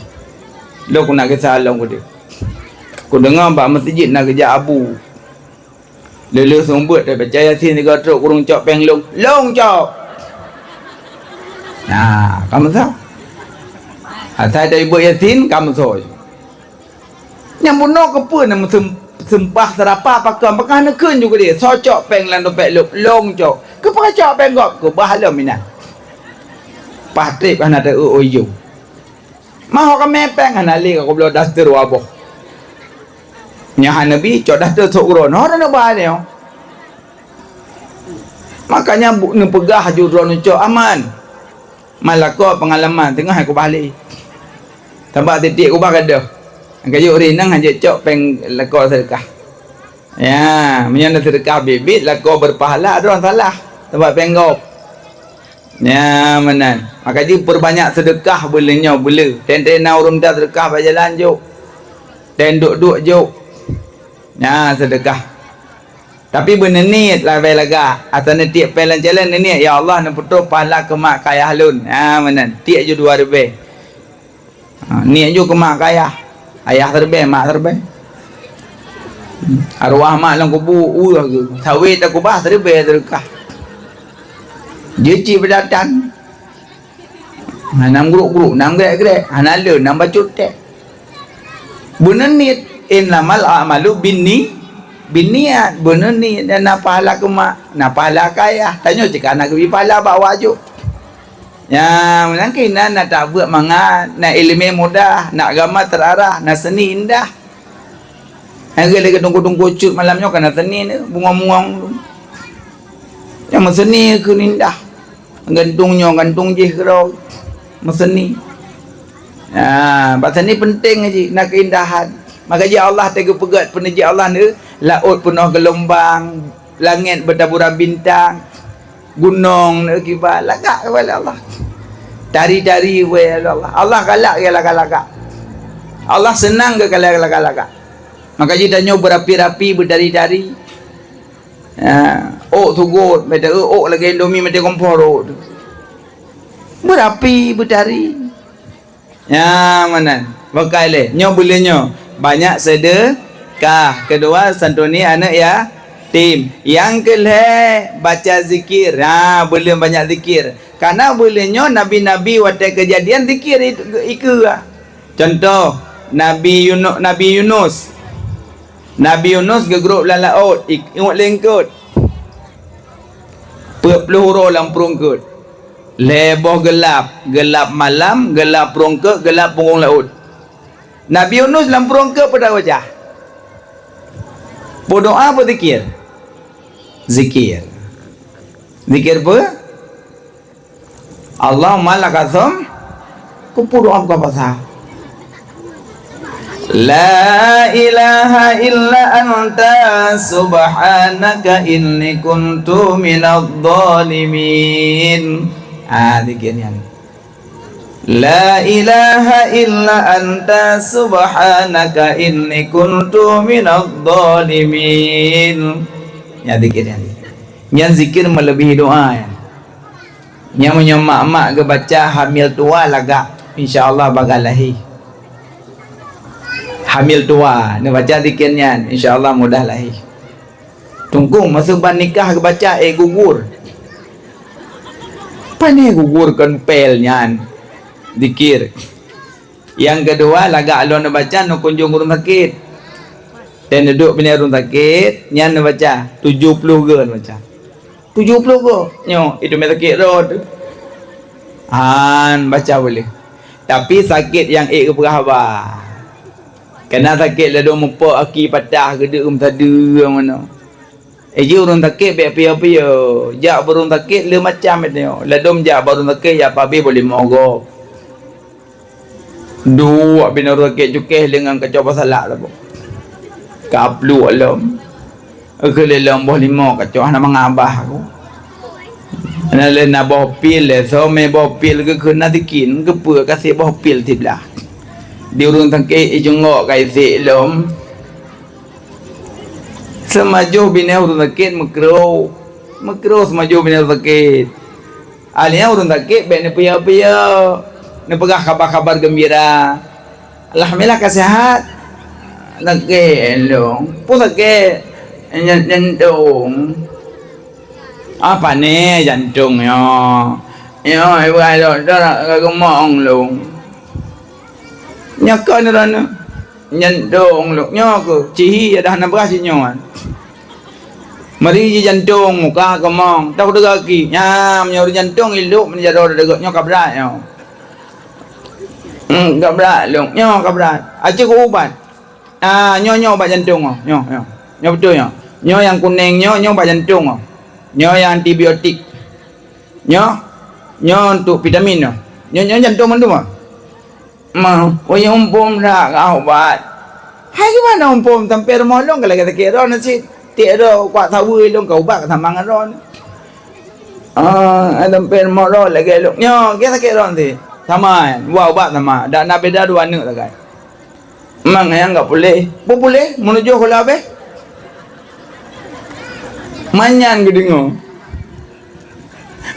Lôn keuneuk gisa lom keudeh. Kudeungoe bak meuseujid na geujak abu. Lheuh-lheuh seumeubeuet teubaca Yasin sigoe trok, "Ureueng cok péng lôn." "Lôn cok!" Nah, ka meusoe. Asai teuibuet Yasin, ka meusoe. Nyang bunoe keupeue na meuseumpah seurapa pakon, pakon neukheun ju keudeh, "Soe cok péng lam dompet lôn?" "Lôn cok." "Keupeue kacok péng gob?" "Keubah lom inan." Paih trép hana teu-eu ujong. Mahok kamé péng hana lé, ka kubloe daster dua boh. Nyan hana bi, cok daster sôk uroe. Noh, hana ba nyoe. Makanya bu-, neupeugah ju droeneuh cok aman. Man lakoe peungalaman teungoh hai kubah lé. Sabab tiep-tiep kubah gadôh. Ka jeuet ureueng inong hana jeuet cok péng lakoe seudeukah. Ya, meunyoe na seudeukah biet-biet, lakoe beupahala, droe salah. Sabab péng gob. Ya, meunan. Maka jih peurbanyak seudeukah buleuen nyoe, buleuen. Tén-tén na ureueng mita seudeukah bak jalan jok. Tén duek-duek jok. Ya, seudeukah. Tapi beuneuh niet lagèe lagak, ata neutiek péng lam jalan neuniet, "Ya Allah, neupeutrok pahala keu mak keu ayah lôn." Ha, meunan. Tiek ju dua ribèe. Ha, niet ju keu mak keu ayah. Ayah siribèe, mak siribèe. Arwah mak lam kubu, weueh geuh. Saweue takubah siribèe seudeukah. Jeuet cit peudatan. Hana meugrok-grok, hana meugrek-grek, hana lé, hana bacut teh. Beuneuh niet, innamal a'malu binni-, binniat. Beuneuh niet, dan na pahala keu mak, na pahala keu ayah. Tanyoe cit ka na geubri pahala bak awak jok. Nyan, meunan keuh na, na tabeuet mangat, na ileumèe mudah, na agama teurarah, na seuni indah. Nyang lagèe teungku-teungku cut malam nyoe ka na seuni ni, bungong-bungong tu. Nyang meuseuni kheun indah. Gantung nyoe, gantung jih keudroe. Meuseuni. Ha, bak seuni penting jih, na keuindahan. Maka jih Allah teugeupeugèt peuneujih Allah ni, laôt peunoh geulombang, langèt beutaburan bintang, gunong neukiban, lagak keupada Allah. Tari-tari keupada Allah. Allah galak keu lagak-lagak. Allah seunang keu lagak-lagak. Maka jih tanyoe beurapi-rapi, beutari-tari. Ha, ôk sugot, meuteuk ôk lagèe Indomie meuteuk kompor ôk tu. Beurapi, beutari. Nyan meunan. Bukai lé. Nyoe buleuen nyoe. Banyak seudeukah. Keudua, santuni aneuk yatim. Nyang keulhèe, baca zikir. Ha, buleuen banyak zikir. Karena buleuen nyoe nabi-nabi watèe keujadian zikir i-, ikeue. Contoh, Nabi Yunu-, Nabi Yunus. Nabi Yunus geugrôp lam laôt, i-, ingat lé eungkôt. Peuet ploh uroe lam prueng eungkôt. Lhèe boh geulap, geulap malam, geulap prueng eungkôt, geulap punggong laôt. Nabi Yunus lam prueng eungkôt peue tawajah? Peudoa, peuzikir? Zikir. Zikir peue? Allahumma lakasum, kupu doa buka puasa. La ilaha illa anta subhanaka inni kuntu minadh dhalimin. Ah, dikit nyan. La ilaha illa anta subhanaka inni kuntu minadh dhalimin. Ya, dikit nyan. Nyan zikir meuleubèh doa, ya. Nyang meunyoe mak-mak geubaca hamil tuha lagak. Insya Allah bakal lahé. Hamil tua, neubaca zikir nyan, insya Allah mudah lahé. Teungku, masa ban nikah geubaca, eh, gugur. Pane gugur kon pel nyan. Zikir. Nyang keudua, lagak lôn neubaca, neukunjong ureuëng sakét. Dan duduk binéh ureuëng sakét, nyan neubaca, tujoh ploh goe neubaca. Tujoh ploh goe. Nyoe, itu mé sakét rot. Han baca boleh. Tapi sakét nyang ék geupeugah haba. Kena sakét ladôm mupok aki patah, geudeuem sadeue meunoe. Eh, jih ureuëng sakét bék piôh-piôh. Jak bak ureuëng sakét le macam nyoe. Ladôm jak bak ureuëng sakét, jak pabéh boleh mogok. Duek binéh ureuëng sakét cukéh lé ngon kacoe beusalak saboh. Ka pluek lom. Keu lé lom boh limong kacoe hana mangat babah aku. Na lé na boh pil lé, somé boh pil geukheun na sikin, keupeue ka sép boh pil siblah. Di ureuëng sakét ijungok ka isek lom. Seumajoh binéh ureuëng sakét meukro. Meukro seumajoh binéh ureuëng sakét. Akhirnya ureuëng sakét bék neupiôh-piôh, neupeugah kabar-kabar geumbira. Alhamdulillah ka seuhat. Sakét lôn. Peue sakét? Jan-, jantông. Ah, pane jantông nyoe. Nyoe, ibu ai dokto nak geumong lôn. Nyoe kon droeneuh. Jantông lôn nyoe keuh, cihi adak hana brat jih nyoe. Mari jih jantông muka keumong, tak deuga ki. Nyam nyoe jantông ilok meunyoe jaroe deuga nyoe ka brat nyoe. Hmm, ka brat lôn, nyoe ka brat. Aci keu ubat. Ah, nyoe, nyoe ubat jantông nyoe. Nyoe, nyoe. Nyoe beutôi nyoe. Nyoe nyang kuneng nyoe, nyoe ubat jantông nyoe. Nyoe nyang antibiotik. Nyoe, nyoe untuk vitamin nyoe. Nyoe, nyoe jantông mandum ah. Ma, oh, ya umpom dak ka ubat. Hai gimana umpom sampai rumoh lôn ka lagée sakét droe nyoe cit. Tiek droe kuat saweue lôn ka ubat ka sama ngon droe. Ah, sampai rumoh lôn lagée lôn. Nyoe, ge sakét droe cit. Sama, dua ubat sama. Dak na beda dua aneuk sagai. Mang nyang enggak puléh. Peue puléh? Meunujôh kula beh. Manyan geudeungoe.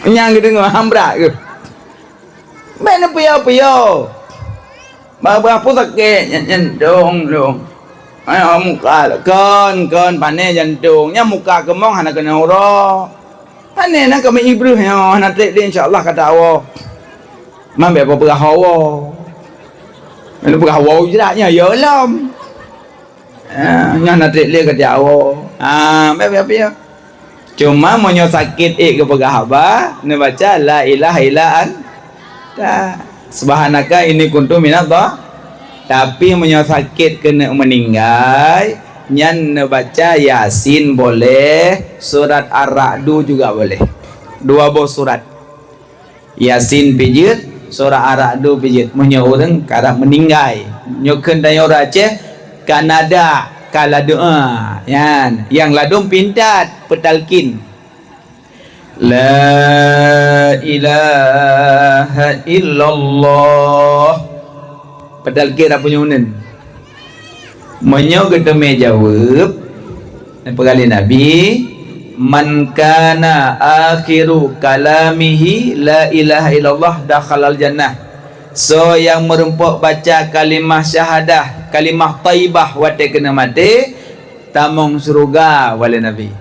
Nyan geudeungoe hambrak geuh. Bék neupiôh-piôh. Bah-bah peue sakét nyan, nyan dong, dong. Ai, muka kon, kon, pane jantông. Nyan muka keumong hana keuneuk uroe. Pane na kami ibreuh nyoe, hana treb lé insya Allah kata Allah. Man bék peugah hawa. Lalu peugah hawa ujrat nyan, ya lom. Ah, nyan na treb lé kata Allah. Ah, bék, bék, bék. Cuma meunyoe sakét ék geupeugah haba, neubaca la ilaha illa anta. Subhanaka inni kuntu minadh dha-, tapi meunyoe sakét keuneuk meuninggai, nyan neubaca Yasin boleh, surat Ar-Ra'du juga boleh. Dua boh surat. Yasin pijeuet, surah Ar-Ra'du pijeuet. Meunyoe ureuëng karab meuninggai, nyoe kheun tanyoe ureuëng Aceh, ka nada, ka ladoa. Nyan, nyang ladôm pintat peutalkin. La ilaha illallah. Peutalkin apa nyoe uneun? Meunyoe geuteumé jaweueb, neupeugah lé Nabi, "Man kana akhiru kalamihi la ilaha illallah dakhalal jannah." Soe nyang meurumpok baca kalimah syahadah, kalimah thaibah watée keuneuk maté, tamong syeuruga, walée Nabi.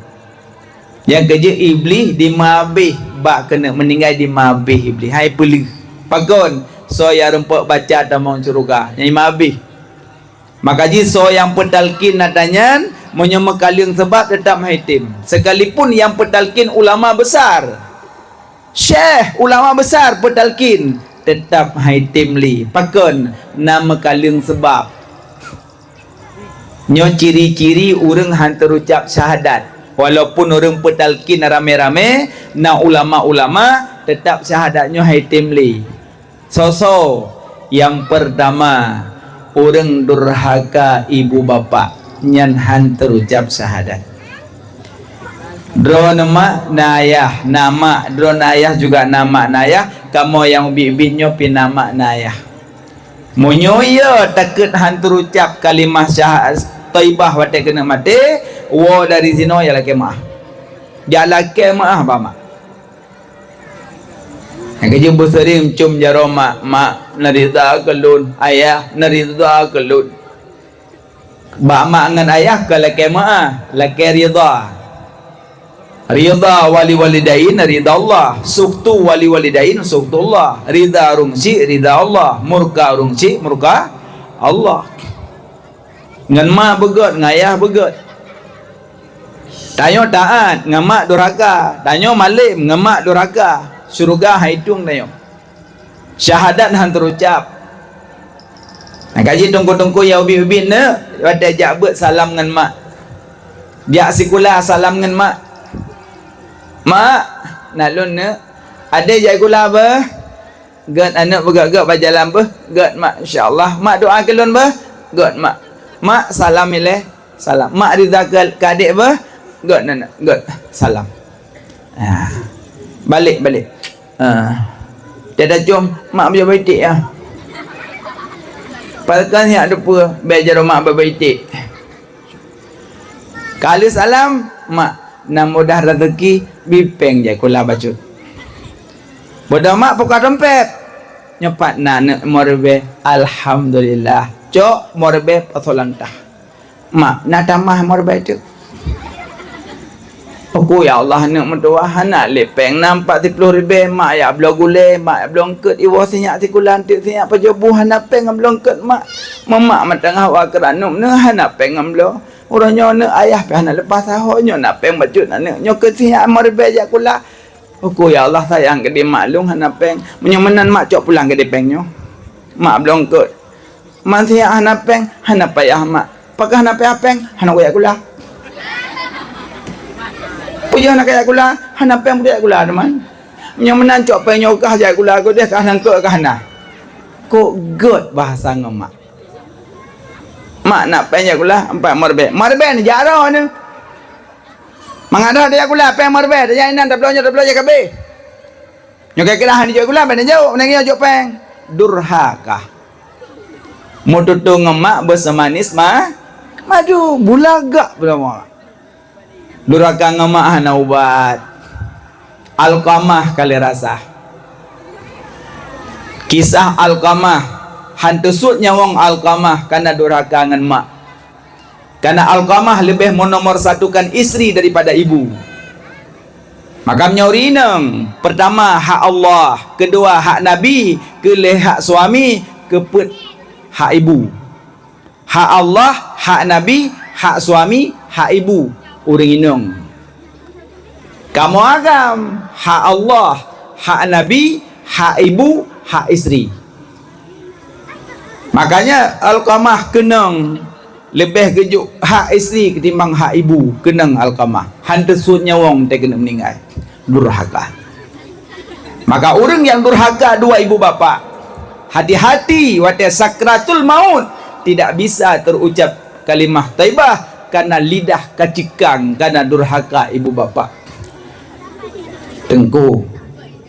Nyang keujeuet Iblih dimeuhabéh, bak keuneuk meuninggai dimeuhabéh Iblih. Hai peuleueh. Pakon? Soe nyang rumpok baca tamong syeuruga. Nyang dimeuhabéh. Maka jih soe nyang peutalkin atra nyan, meunyoe meukaleueng seubab teutap meuhaitem. Sekalipun nyang peutalkin ulama besar. Syekh, ulama besar peutalkin, teutap haitem lé. Pakon? Na meukaleueng seubab. Nyoe ciri-ciri ureuëng han teurucab syahadat. Walaupun ureuëng peutalkin ramé-ramé, na ulama-ulama, teutap syahadat nyoe haitem lé. Soe-soe? Nyang peurtama, ureuëng durhaka ibu bapak, nyan han teurucab syahadat. Droeneuh mak na ayah, na mak, droeneuh ayah juga na mak na ayah, kamoe nyang ubit-ubit nyoe pih na mak na ayah. Meunyoe iya takeuet han teurucab kalimah syaha-, thaibah watée keuneuk maté, woe dari sinoe jak lakée meuáh. Jak lakée meuáh bak mak. Nyang keujeuet beuseuring mencium jaroe mak, "Mak, neurida keu lôn, ayah, neurida keu lôn." Bak mak ngon ayah ka lakée meu'ah, lakée rida. Rida wali walidain, rida Allah. Sukhtu wali walidain, sukhtullah. Rida ureuëng syik, rida Allah. Murka ureuëng syik, murka Allah. Ngon mak beugét, ngon ayah beugét. Tanyoe taát, ngon mak durhaka. Tanyoe malém, ngon mak durhaka. Syeuruga han itueng tanyoe. Syahadat han teurucab. Nah, kaji teungku-teungku nyang ubit-ubit neuk, watée jak beuet salam ngon mak. Jak sikula salam ngon mak. "Mak, na lôn neuk, adé jak sikula beuh?" "Gét aneuk, beugét-gét bak jalan beuh." "Gét mak, insya Allah." "Mak doa keu lôn beuh?" "Gét mak." "Mak, salam ilée." "Salam." "Mak rida keu, keu adék beuh?" "Gét aneuk, gét." Salam. Ah. Balék, balék. Ah. Tiada com, mak beujabat iték ah. Pakon siat dupeue, bék jaroe mak beujabat iték. Ka lheueh salam, mak, na mudah raseuki, bi péng jak sikula bacut. Beudôh mak buka dompet. Nyoe pat na aneuk meuribée, alhamdulillah. Cok meuribée pasoe lantah. Mak, na tamah meuribée teuk. Aku, ya Allah, aneuk meutuwah, hana lé péng, na pat siploh ribée, mak, jak bloe gulée, mak, jak bloe eungkôt, iwoe sinyak sikula, teuk sinyak pajoh bu, hana péng ngon bloe eungkôt, mak. Memak meuteungoh wa keuranub neuh, hana péng ngon bloe. Uroe nyoe neuk ayah pih hana leupah saho, nyoe na péng bacut aneuk. Nyoe keu siat meuribée jak sikula. Uku, ya Allah, sayang keudéh mak lôn hana péng. Meunyoe meunan mak cok pulang keudéh péng nyoe. Mak bloe eungkôt. Man siat hana péng, hana payah mak. Pakon hana payah péng, hana kujak sikula. Peue jeuet hana kujak sikula, hana péng peue jak sikula teuma. Meunyoe meunan cok péng nyoe kah jak sikula keudéh, kah na eungkôt kah hana. Kok gét bahasa ngon mak. Mak na péng jak sikula, empat meuribée. Meuribée ni jaroe ni. Mangat dah jak sikula péng meuribée, tajak inan tabloe nyoe tabloe jak kabéh. Nyoe kira-kira han jok sikula, ban jok, nanggroe jok péng. Durhaka. Meututoe ngon mak beuseumanis ma, madu, bulagak beulama. Durhaka ngon mak hana ubat. Alqamah ka lheueh rasa. Kisah Alqamah, han teusuet nyawöng Alqamah kana durhaka ngon mak. Kana Alqamah leubeh meunomor satukan istri daripada ibu. Maka meunyoe ureuëng inong, peurtama hak Allah, keudua hak Nabi, keu lhée hak suami, keupeuet hak ibu. Hak Allah, hak Nabi, hak suami, hak ibu, ureuëng inong. Kamoe agam, hak Allah, hak Nabi, hak ibu, hak istri. Makanya Alqamah keunong leubeh geujok hak istri ketimbang hak ibu, keunong Alqamah. Han teusuet nyawöng teuh keuneuk meuninggai. Durhaka. Maka ureuëng nyang durhaka dua ibu bapak, hati-hati watée sakratul maut tidak bisa terucap kalimah thaibah, kana lidah ka cikang kana durhaka ibu bapak. Teungku,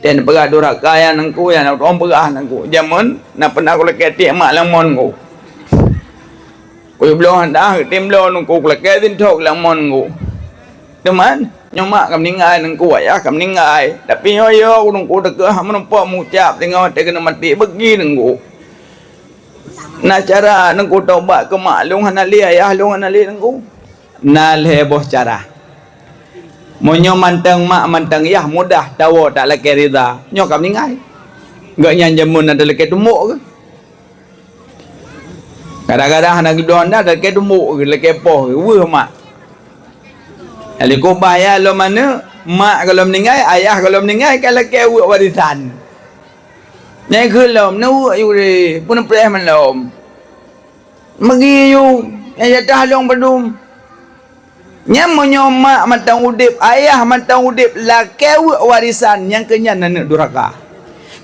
dan peugah durhaka nyang teungku, nyang ureuëng peugah teungku. Jameun na pernah kulakée tiek mak lam mon ku. Kujibloe dah, tim bloe nungku kulakée sintok lam mon ku. Teuma, nyoe mak ka meuninggai, nungku ayah ka meuninggai. Tapi nyoe yo nungku teuka meurumpok meucap singoh teuh keuneuk maté beugi nungku. Na cara nungku taubat keu mak lôn hana lé, ayah lôn hana lé nungku. Na lhée boh cara. Meunyoe mantong mak mantong yah mudah tawoe tak lakée rida, nyoe ka meuninggai. Gobnyan jameun na talakée tumbok keuh. Kadang-kadang hana geudong dah talakée tumbok keuh, lakée poh keuh, weueh mak. Nyang likot bah ya lom aneuk, mak gohlom meuninggai, ayah gohlom meuninggai, ka lakée weuek warisan. Nyang keu lom, neuweuek yue, peuneupreh man lom. Meugi yue, nyang jatah lôn padum. Nyan meunyoe mak mantong udeb, ayah mantong udeb, lakée weuek warisan, nyang keu nyan aneuk durhaka.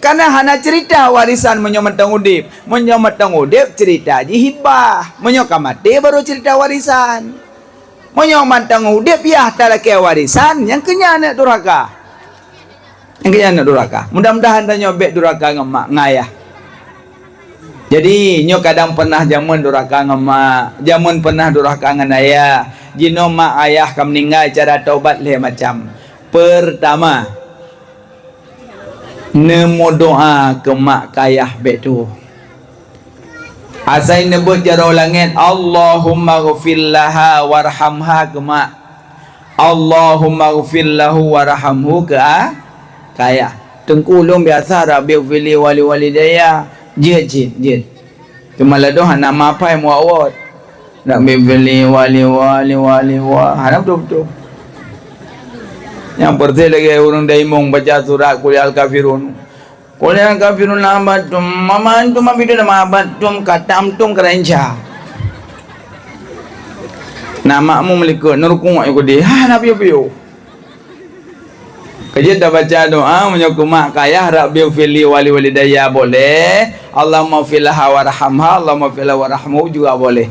Kana hana cerita warisan meunyoe mantong udeb. Meunyoe mantong udeb, cerita jih hibah. Meunyoe ka maté, baru cerita warisan. Meunyoe mantong udeb, yah talakée warisan, nyang keu nyan aneuk durhaka. Nyang keu nyan aneuk durhaka. Mudah-mudahan tanyoe bék durhaka ngon mak, ngon ayah. Jadi, nyoe kadang pernah jameun durhaka ngon mak, jameun pernah durhaka ngon ayah. Jinoe mak ayah ka meuninggai, cara taubat lhée macam. Peurtama, Neumeudoa keu mak keu ayah bék tuwoe. Asai neubeuet jaroe langét, "Allahummaghfir laha warhamha," keu mak. "Allahummaghfir lahu warhamhu," keu a-, keu ayah. Teungku, lôn biasa, "Rabbighfirli wa liwalidayya." Jeuet cit, jeuet. Teuma ladôm hana mapai muwot-wot. "Rabbighfirli wa li, wa li, wa li, wa." Hana beutôi-beutôi. Nyang peureuté lagèe ureueng daimong baca surat Qul ya al kafirun. "Qul ya al kafirun la abattum, ma antum abidun ma abattum," katam tum kerenca. Na makmum likot, neurukuk iko deh. Ha, na piôh-piôh. Keujeuet tabaca doa, meunyoe keu mak keu ayah, "Rabbighfirli wa liwalidayya," boleh. "Allahummaghfir laha warhamha, Allahummaghfir lahu warhamhu," juga boleh.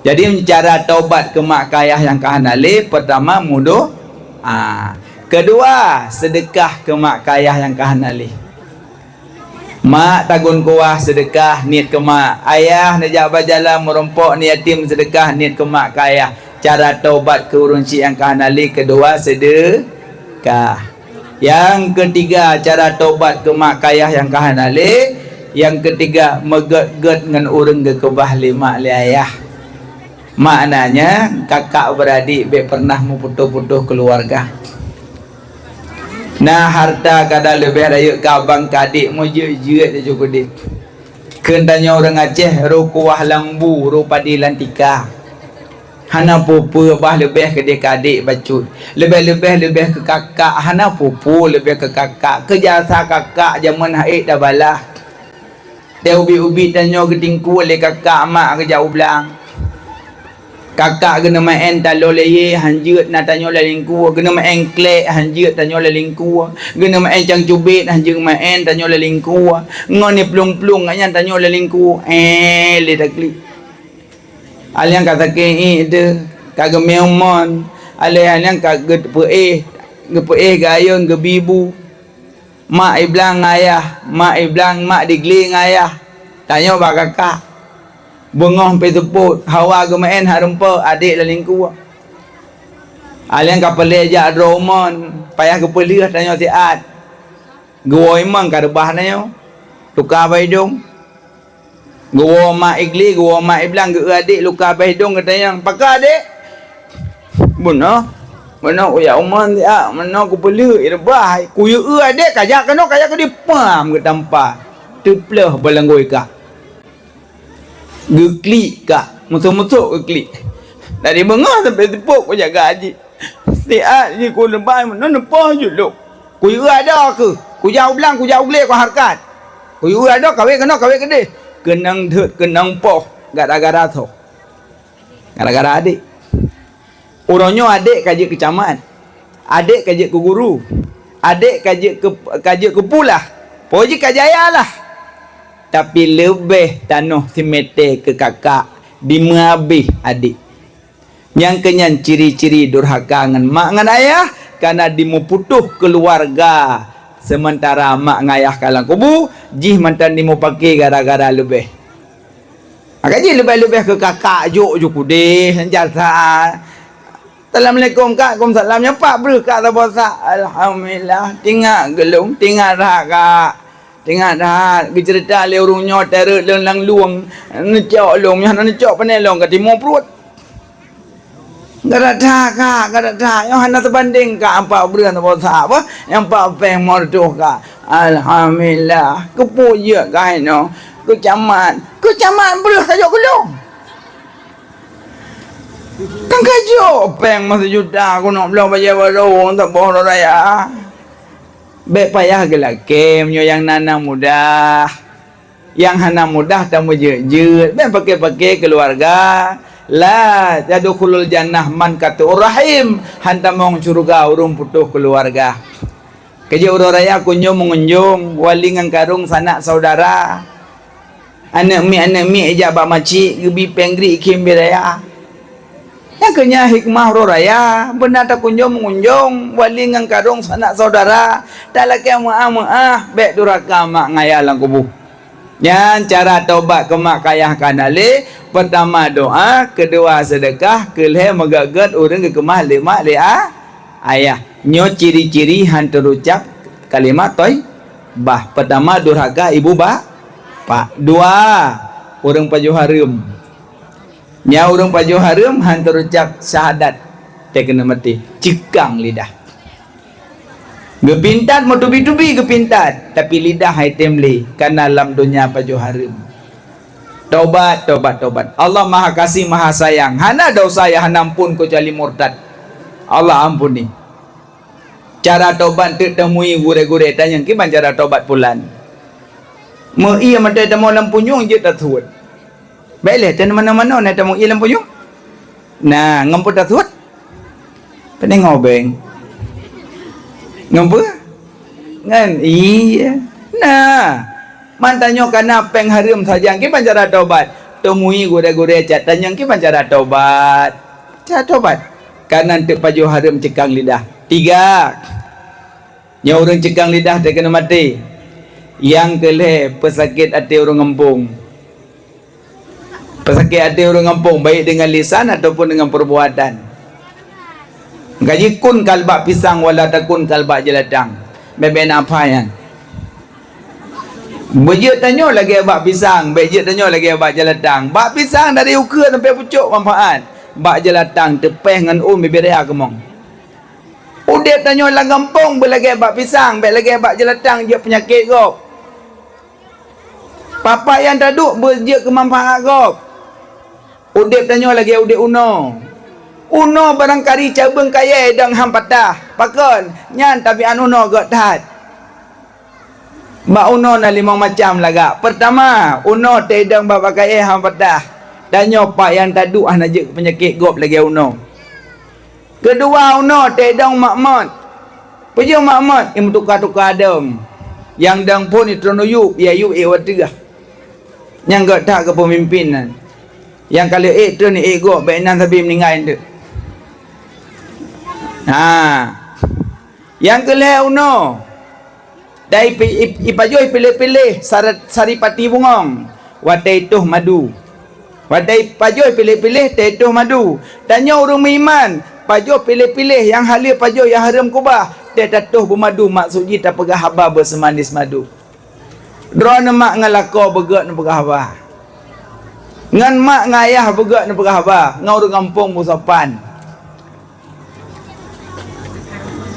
Jadi, cara tobat keu mak keu ayah nyang ka hana lé, peurtama mudo-, a, keudua, seudeukah keu mak keu ayah nyang ka hana lé. Mak tagun kuah, seudeukah, niet keu mak. Ayah neujak bak jalan meurumpok, neuyatim, seudeukah, niet keu mak keu ayah. Cara tobat keu ureueng syik nyang ka hana lé, keudua, seudeukah. Nyang keutiga, cara tobat keu mak keu ayah nyang ka hana lé. Nyang keutiga, meugét-gét ngon ureueng geukeubah lé mak lé ayah. Maknanya, kakak beuradék bék peureunah meuputôh-putôh keuluwarga. Na harta kadang leubeh rayeuk keu abang keu adék, meujeuet-jeuet laju keudeh. Kheun tanyoe ureueng Aceh, "Roh kuah lam bu, roh padé lam tika." Hana peue-peue bah leubeh keudeh keu adék bacut. Leubeh-leubeh leubeh keu kakak, hana peue-peue leubeh keu kakak. Keu jasa kakak jameun han ék tabalah. Teuh ubit-ubit tanyoe geutingkue lé kakak mak geujak u blang. Kakak geuneuk meu'en taloe leyé, han jeuet na tanyoe lalingkue. Geuneuk meu'en klek, han jeuet tanyoe lalingkue. Geuneuk meu'en cang cubit, han jeuet meu'en tanyoe lalingkue. Ngon ni plueng-plueng nyan tanyoe lalingkue. Eh, lé taklik. Alèh ka sakét ié teuh, ka geumeung mon. Alèh nyan ka geupeuéh, geupeuéh gayôn, geubi bu. Mak iblang ngon ayah, mak iblang, mak digle ngon ayah. Tanyoe bak kakak. Beungoh pih seupôt, hawa geumeu'en hareumpok, adék lalingkue. Alèh ka peureulèe jak droe mon, payah geupeulheueh tanyoe siat. Geuwoe imong ka reubah tanyoe. Tuka bak idông. Geuwoe mak igle, geuwoe mak iblang, geu-eu adék luka bak idông geutanyong, "Pakon adék?" "Meunoe, meunoe kujak u mon siat, meunoe kupeulheueh ié reubah, kuyue-eu adék kajak keunoe, kajak keudéh." Pam geutampa, teupleuh beuleungui kah. Geuklik kah, meusok-meusok geuklik. Dari beungoh sampoe seupôt kujaga jih. Siat jih kureubah meunoe neupoh jeuet lôn. Kuyue-eu adoe keuh, kujak u blang, kujak u glé, kuhareukat. Kuyue-eu adoe kawé keunoe, kawé keudéh. Keunong deuet, keunong poh, gara-gara soe? Gara-gara adék. Uroe nyoe adék ka jeuet keu camat, adék ka jeuet keu guru, adék ka jeuet keu, ka jeuet keu pulah, po jih ka jaya lah. Tapi leubeh tanoh simeutée keu kakak, dimeuabéh adék. Nyang keunyan ciri-ciri durhaka ngon mak ngon ayah, kana dimeuputôh keuluwarga, seumeuntara mak ngon ayah ka lam kubu, jih mantong dimeupake gara-gara leubeh. Maka jih leubeh-leubeh keu kakak jok ju keudéh, jasa. "Assalamualaikum, Kak." "Waalaikumsalam." Nyan pat breuh Kak saboh sa. "Alhamdulillah, teuingat keu lôn, teuingat that, Kak. Teuingat that, geuceurita lé ureueng nyoe tarek lôn lam lueng, neucok lôn, nyoe hana neucok pane lôn ka timoh pruet." "Gadada, Kak, gadada. Nyoe hana teubandeng, Kak, nyan pat breuh saboh sa, bah. Nyan pat péng meureutôh, Kak." "Alhamdulillah. Keupeue jeuet kah inoe?" "Keu camat." "Keu camat breuh tajok keu lôn?" "Kan kajok péng meusijuta, keuneuk bloe bajée barô, saboh uroe raya." Bék payah geulakée meunyoe nyang na-na mudah. Nyang hana mudah tameujeuet-jeuet, bék pake-pake keuluwarga. "La yadkhulul jannah man qata'ur rahim." Han tamong syeuruga ureueng putôh keuluwarga. Keujeuet uroe raya kunjong meungunjong, wali ngon karong sanak saudara. Aneuk miet-aneuk miet ijak bak macik geubi péng griek khém bée raya. Nyang keu nyan hikmah uroe raya, beuna takunjong meungunjong, wali ngon karong sanak saudara, talakée meuáh-meuáh, bék durhaka mak ngon ayah lam kubu. Nyan cara tobat keu mak keu ayah ka na lé, peurtama doá, keudua seudeukah, keulhée meugét-gét ureueng geukeumah lé mak lé a-, ayah. Nyoe ciri-ciri han teurucab kalimat thoi-, Bah, pertama durhaka ibu ba-, pak. Dua, ureuëng pajoh hareuem. Nyan ureuëng pajoh hareuem han teurucab syahadat, teukeuna maté, ceukang lidah. Geupintat meutubi-tubi geupintat, tapi lidah hai tem lé, kana lam donya pajoh hareuem. Tobat, tobat, tobat. Allah Maha Kasih, Maha Sayang. Hana dosa nyang hana ampun keucuali murtad. Allah ampuni. Cara tobat teuk tamui gurée-gurée, tanyong kiban cara tobat pulan. Meu ié mantong tamong lam punyueng jeuet tasuet. Baik lé, tan manoe-manoe na tamong ié lam punyueng. Nah, ngon peue tasuet? Peuningobeng. Ngon peue? Ngon ié. Nah, man tanyoe kana péng hareuem sajan, kiban cara tobat? Tamui gurée-gurée cak tanyong kiban cara tobat. Cara tobat. Kana teuk pajoh hareuem ceukang lidah. Tiga. Nyoe ureuëng ceukang lidah teukeuna maté. Nyang keulhée, peusakét até ureuëng gampông. Peusakét até ureuëng gampông, baik deungon lisan ataupun deungon peubuatan. Gaji kun kal bak pisang wala takun kal bak jalatang. Bèk-bèk na apa nyan. Beujeuet tanyoe lagée bak pisang, bék jeuet tanyoe lagée bak jalatang. Bak pisang dari ukeue sampai pucok manfaat. Bak jalatang teupéh ngon ôn bibiraya keumong. Udeb tanyoe lam gampông beulagée bak pisang, bék lagée bak jalatang jeuet peunyakét gob. Papat nyang taduek beujeuet keu manfaat gob. Udeb tanyoe lagée udeb unoe. Unoe barangkali cabeueng kayée dong han patah. Pakon? Nyan tabiat unoe gét that. Bak unoe na limong macam lagak. Peurtama, unoe teuidong bak kayée han patah. Tanyoe pat nyang taduek hana jeuet peunyakét gob lagée unoe. Keudua, unoe teuidong makmot. Peue jeuet makmot? Imeutuka-tuka dong. Nyang dong phon itron u yup, ya yup ék wateueh. Nyang gét that keu peumimpén nyan. Nyang ka lheueh ék treun ék gob, bék inan sabe meuninggai teuk. Ha. Nyang keu lhée unoe, dan ipi-, ip-, ipajoh ipiléh-piléh sara-, saripati bungong watée itoh madu. Watée ipajoh ipiléh-piléh teuh itoh madu. Tanyoe ureuëng meuiman, pajoh piléh-piléh nyang haleue pajoh nyang hareuem keubah, teuh tatoh beumadu, maksud jih tapeugah haba beuseumanis madu. Droeneuh mak ngon lakoe beugét neupeugah haba. Ngon mak ngon ayah beugét neupeugah haba, ngon ureuëng gampông beusopan.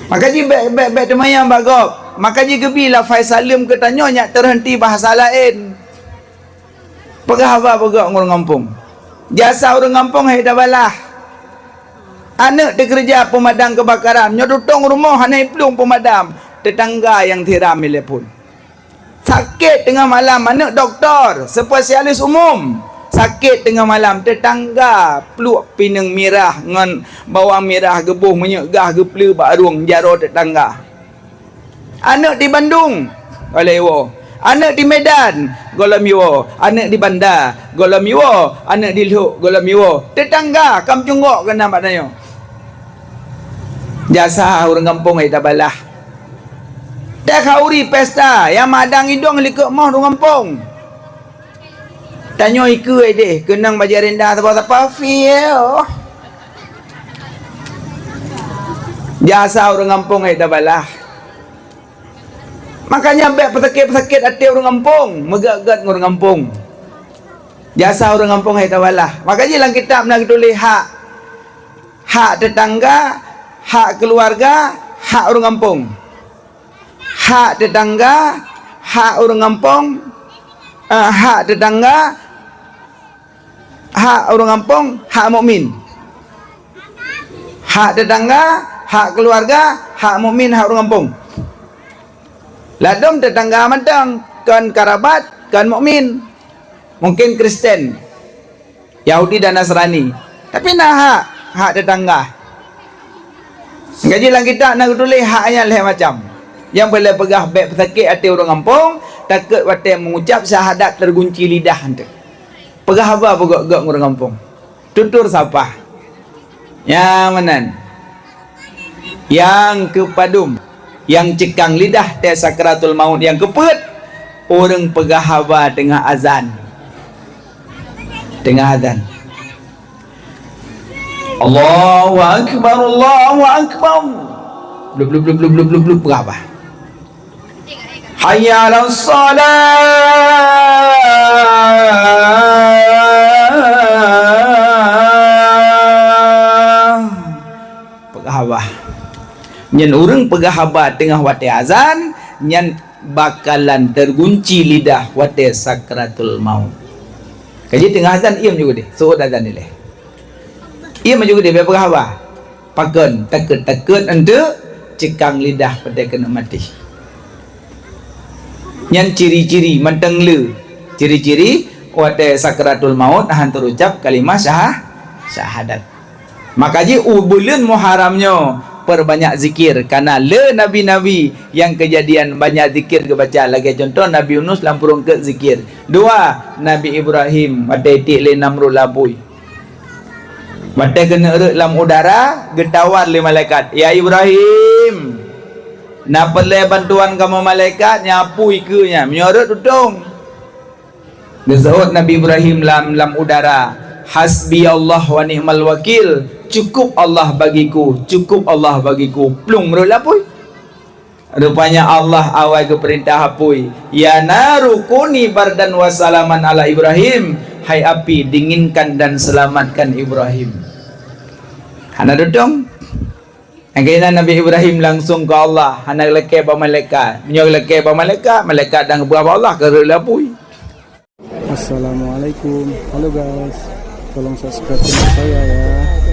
Maka jih bék, bék, bék teumanyong bak gob. Maka jih geubi lafai saleuem keu tanyoe nyak teureunti bahasa laén. Peugah haba beugét ngon ureuëng gampông. Jasa ureuëng gampông hai tabalah. Aneuëk teukeureuja peumadam keubakaran, nyoe tutong rumoh hana iplueng peumadam, teutangga nyang siram ilée phon. Sakét teungoh malam, aneuëk dokto, spesialis umum. Sakét teungoh malam, teutangga pluek pineung mirah ngon bawang mirah geuboh minyeuk gah geupleue bak rueng jaroe teutangga. Aneuëk di Bandung, gohlom iwoe. Aneuëk di Medan, gohlom iwoe. Aneuëk di Banda, gohlom iwoe. Aneuëk di Lhok, gohlom iwoe. Teutangga ka meucunggok keunan bak tanyoe. Jasa ureuëng gampông hai tabalah. Teuh khauri pesta, nyang madang idong likot moh ureuëng gampông. Tanyoe ikeue deh, keunong bajée renda sapa-sapa, fieuh. Jasa ureuëng gampông hai tabalah. Makanya bék peusakét-peusakét até ureuëng gampông, meugét-gét ngon ureuëng gampông. Jasa ureuëng gampông hai tabalah. Makanya lam kitab na geutuléh hak. Hak teutangga, hak keuluwarga, hak ureuëng gampông. Hak teutangga, hak ureuëng gampông, eh, hak teutangga, hak ureuëng gampông, hak mukmin. Hak teutangga, hak keuluwarga, hak mukmin, hak ureuëng gampông. Ladôm teutangga mantong, kon karabat, kon mukmin. Mungken Kristen. Yahudi dan Nasrani. Tapi na hak, hak teutangga. Gaji lam kitab na geutuléh hak nyan lhée macam. Nyang peureulée peugah bék peusakét até ureuëng gampông, takot watée meugucab syahadat teugunci lidah eunteuk. Peugah haba beugét-gét ngon ureuëng gampông. Tutur sapa. Nyang meunan. Nyang keupadum, nyang ceukang lidah teuh sakratul maut, nyang keupeuet, ureuëng peugah haba teungoh azan. Teungoh azan. Allahu akbar, Allahu akbar. Blub, blub, blub, peugah haba. Hayya 'alas shalah. Peugah haba. Nyan ureuëng peugah haba teungoh watée azan, nyan bakalan teugunci lidah watée sakratul maut. Kaji teungoh azan, iem ju keudeh, seuôt azan ilée. Iem ju keudeh, bék peugah haba. Pakon, takot-takot untuk cekang lidah watée keuneuk maté. Nyan ciri-ciri mantong le. Ciri-ciri watée sakratul maut hana teurucab kalimah syah-, syahadat. Maka jih u buleuen Muharram nyoe perbanyak zikir, karena le nabi-nabi nyang keujadian banyak zikir geubaca, lagée contoh Nabi Yunus lam prueng keuek zikir. Dua, Nabi Ibrahim watée tiek lé Namrud lam apui. Watée keuneuk rhot lam udara, geutawar lé malaikat, "Ya Ibrahim, na peureulée bantuan kamoe malaikat, nyan apui keuh nyan, meunyoe rhot tutong." Geuseuôt Nabi Ibrahim lam, lam udara, "Hasbi Allah wa ni'mal wakil, cukup Allah bagiku, cukup Allah bagiku." Plueng rhot lam apui. Rupanya Allah awai geupeurintah apui, "Ya naru kuni bardan wa salaman ala Ibrahim." Hai api, dinginkan dan selamatkan Ibrahim. Hana tutong. Akhirnya Nabi Ibrahim langsung ke Allah, hana lakée bak malaikat. Meunyoe lakée bak malaikat, malaikat dan geupeugah bak Allah, ka rhot lam apui. Assalamualaikum. Halo guys. Tolong subscribe channel saya ya.